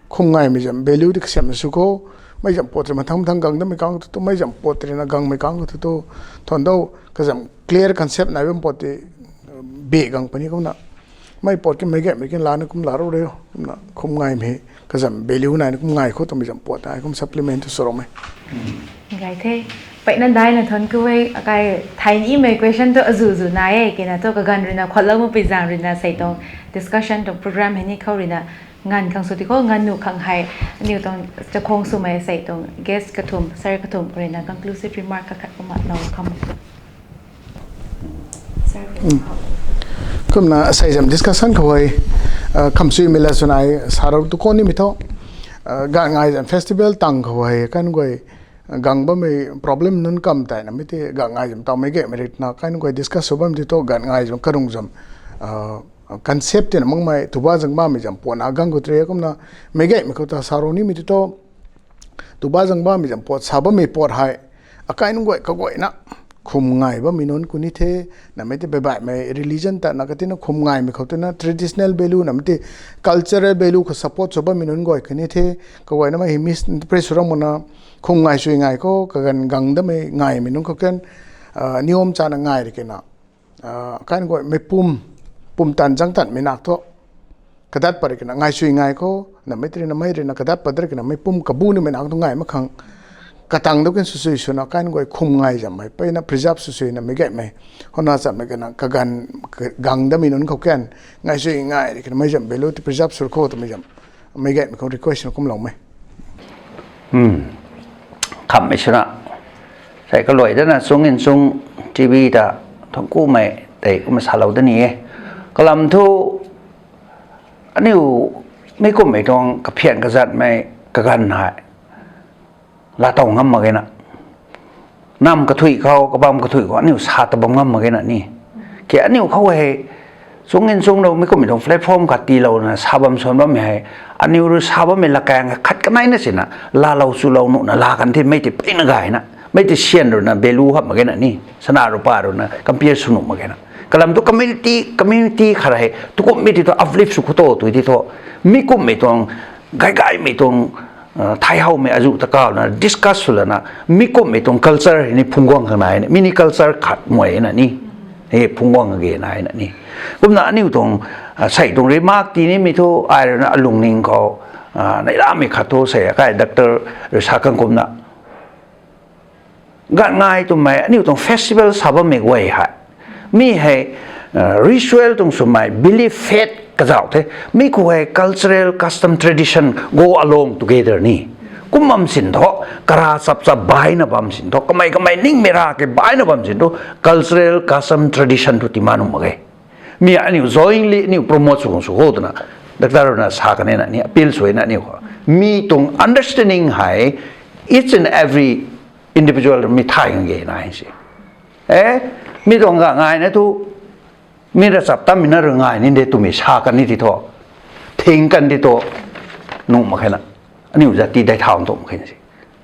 khum ngaimei zam value ti kasiamna sw khou, mei zam pot rui mathang mathang gang damei kang tu tu, mei zam pot rui na gangmei kang tu tu, thuan dou, kazam clear concept nai bam pot ti, be gang puni kumna. Mei pot ki meic gaymei kin lana kum la rou re, kumna khum ngaimei, kazam value nai na kum ngai khou twmei zam pot ai kum supplement tu sw roumei. Gay the. Peyna daina thuan khou e, akai thay nimei question tu azuh zuh nai e, kena tu kaganv rui na, khuatlou mapui zang rui na, sei tuang discussion tuang program hei ni khou rui na, nganv khang sw ti khou, nganv nuh khang hei, aniu tuang chakhwang swmei sei tuang guest kathumh, sir kathumh khou rui na conclusive remark kakhat kumna lou kham. Kumna sei zam discussion khou hei, ah, khamsuimei la swna ai sa rou tu khou nimei tho, ah, ganv ngai zam festival tang khou hei, kain guay, gang bammei problem nunc kam tei na mei ti, ganv ngai zam tau meic gaymei rui na, kain guay discuss sw bam ti tho, ganv ngai zam karung zam, ah, concept tina makmei, tu ba zang mamei zam pot na gang khou tei kumna, meic gaymei khou ta sa rou nimei ti tho, tu ba zang bammei zam pot, sa bammei pot hei, akai nunc guay kaguayna, khum ngai bammei nunc khou ni the, na mei tei baibaihmei religion ta na katina khum ngaimei khou tina traditional value na mei tei cultural value khou support sw bammei nunc guay khou ni the, kaguayna mei hei misinterpret sw rang mak na, khum ngai sui ngai khou, kaganv gang damei ngaimei nunc khou kan, ah, niyom chana ngai rui kena, ah, kain guay mei pum, pumtan zangtanmei nak thu, kadat pat rui kena ngai sui ngai khou, na mei tei rui na mei rui na kadat pat rui kena mei pum kabu nimei nak thu ngai mak khang, katang dou kan sw sui swna kain guay khum ngai zammei peyna preserve sw sui na meic gaymei, hona zammei kena kaganv gang damei nunc khou kan, ngai sui ngai rui kena mei zam value ti preserve sw khou twmei zam, meic gaymei khou request na kumloumei. Khamhmei swna, Tei kaluai dana Chung Nginchung T V ta thangc kumei tei kumna salou da ni e. Kalam thu aniu mi kumhmei tuang kaphian kazatmei kaganv hei laatow ngam mak ge na. Nam kathui khou, kabam kathui khou aniu sa ta bam ngam mak ge na ni. Ke aniu khou hei Chung Nginchung rui mi kumhmei tuang platform khat tiilouna sa bam suan bammei hei, aniu rui sa bammei lakaeng khat kaneina sina laalou chulou nuhna laa kan the, mei tei peyna gayna, mei tei sian ruina value hap mak ge na ni, sana rupa ruina compare sw nuh mak ge na. Kalam thu community, community khat hei tukumhmei ti thu uplift sw khou tu tui ti thu, mi kumhmei tuang gaygaymei tuang thai howmei azuh ta kauna discuss sw lana mi kumhmei tuang culture hei ni phungc guang khang nai na, mi ni culture khat mei na ni, hei phungc guang ge nai na ni. Kumna aniu tuang sei tuang remark tii nimei thu ai ruina alungning khou neihlamei khat thu sei akai doctor rui sa kan kumna Gaanh-Ngai twmei aniu tuang festival sa bammei guay hei, mi hei ritual tuang swmei belief, faith kazauh the. Mi khou hei cultural custom, tradition go along together ni. Kum bam sin thu, kara chap chap baina bam sin thu, kamei kamei ningmei ra ke baina bam sin thu, cultural custom, tradition thu tii ma nuh mak ge. Mi aniu jointly aniu promote sw khang sw kho twna doctor ruina sa kan e na ni, appeal sw e na aniu khou. Mi tuang understanding hei each and every individual mi thay khang ge na si. E, mi tuang Gaanh-Ngai na thu, mi rachap tammei na rui ngai ni de twmei sa kan ni ti thu, thing kan ti thu, nuh mak khe na. Aniu jati dai thau tu mak khe na si.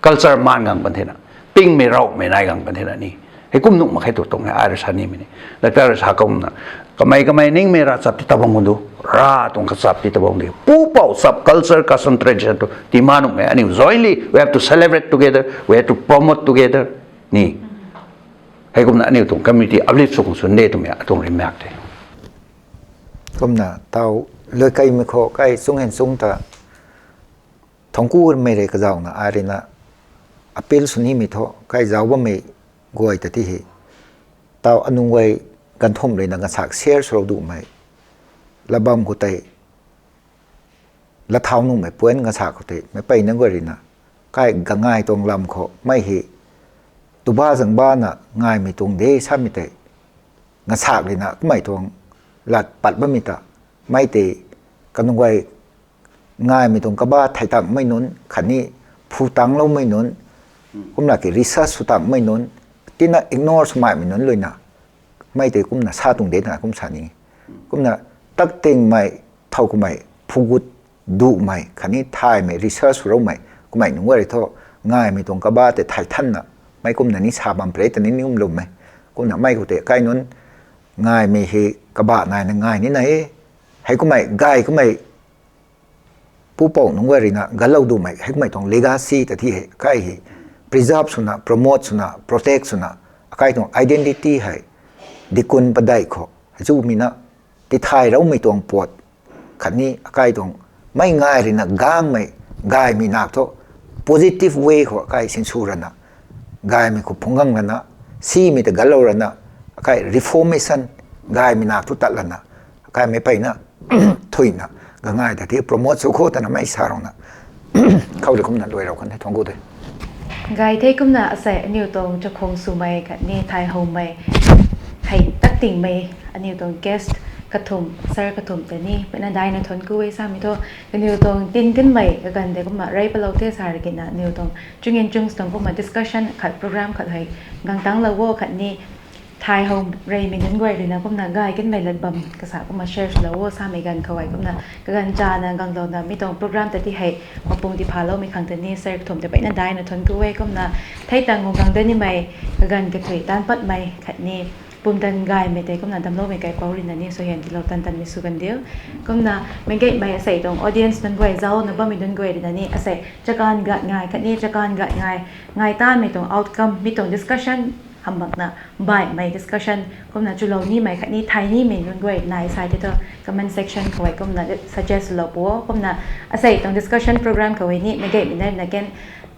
Culture maan gang pan the na, pingmei raumei nai gang pan the na ni. Hei kum nuh mak khe tu tuang hei ai rui sa nimei ni. Doctor rui sa kumna, kamei kamei ningmei ra chap ti ta bam khang du, ra tuang kachap ti ta bam de. Pupouc chap, culture, custom, tradition tu tii ma nuh e. Aniu jointly we have to celebrate together, we have to promote together ni. Hei kumna aniu tuang community uplift sw khang sw de twmei atuang remark the. Kumna taw luai kaimei khou kai Chung Nginchung ta thangc kumei rui kazauna ai ruina appeal sw nimei thu kai zauc bammei guay ta ti hei, taw anunc guay ganvthumh ruina gaanvsaekc share swlou dumei, lat bam khou tei, lat thau nuhmei point gaanvsaekc khou tei meic peyna guay ruina kai Gaanh-Ngai tuang lam khou mei hei tuba zang bana ngaimei tuang de samei tei, gaanvsaekc ruina kummei tuang lat pat bammei ta, mei tei kanunc guay ngaimei tuang kaba thei tangmei nunc khatni phu tangcloumei nunc, kumna ki research sw tangmei nunc, tina ignore swmaimei nunc luina, mei tei kumna sa tuang de twna kum sa ni. Kumna taktingmei, thow kummei phugut duhmei khatni thaymei research swloumei kummei nunc guay rui thu ngaimei tuang kaba tei thei thanna mei kumna ni sa bam pre ta ni ni kumloumei. Kumna mei khou tei kai nunc ngaimei hei kaba naina ngai nina e. Hei kummei gay kummei pupouc nunc guay ruina ganlou dumei hei kummei tuang legacy ta ti hei kai hei preserve swna, promote swna, protect swna, akai tuang identity hei dikun padeih khou hei chumei na tithay roumei tuang pat khatni akai tuang mei ngai ruina gangmei gaymei nak thu positive way khou akai sinsw rana gaymei khou phungc gang lana, simei ta ganlou rana, akai reformation gaymei nak thu tat lana, akai meic peyna thuina Gaanh-Ngai ta ti promote sw kho twna mei sa rana khou rui kumna luai rou kan the, thangc ku the. Gay the. Kumna asei aniu tuang chakhwang swmei khatni thay howmei hei taktingmei aniu tuang guest kathumh, sir kathumh tei ni peyna daina thangc ku e samei thu, kaniw tuang tin kanmei kaganv tei kumna rey palou the sa rikina aniu tuang Chung Nginchung tuang kumna discussion khat, program khat hei gang tangclou o khatni thay how reymei nunc guay ruina kumna gay kanmei lat bam kasa kumna share swlou o samei ganv khou hei kumna kaganv chana ganglouna mi tuang program ta ti hei mapung tiphaloumei khang tei ni sir kathumh tei peyna daina thangc ku e. Kumna thei tang guang gang da nimei kaganv kathui taanc patmei khatni pumtan gaymei tei kumna damcloumei kaipouc ruina ni suaihiam tiilou tan tanmei sw kan diu. Kumna meic gaymei asei tuang audience nunc guay, zaucna bammei nunc guay ruina ni asei Chakan Gaanh-Ngai khatni Chakan Gaanh-Ngai ngai tanmei tuang outcome mi tuang discussion hamh makna baihmei discussion kumna chulou nimei khatni thay nimei nunc guay nai sa tei thu comment section khou hei kumna suggest swlou pu o. Kumna asei tuang discussion program khou hei ni meic gaymei nai na kan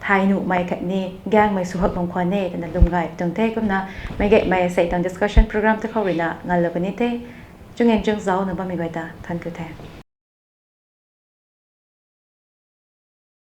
thay nuhmei khatni gaengmei sw hak lung khwan e twna lwm gay tuang the. Kumna meic gaymei asei tuang discussion program ta khou ruina nganlou kan ni the. Chung Nginchung zaucna bammei guay ta thangc ku the.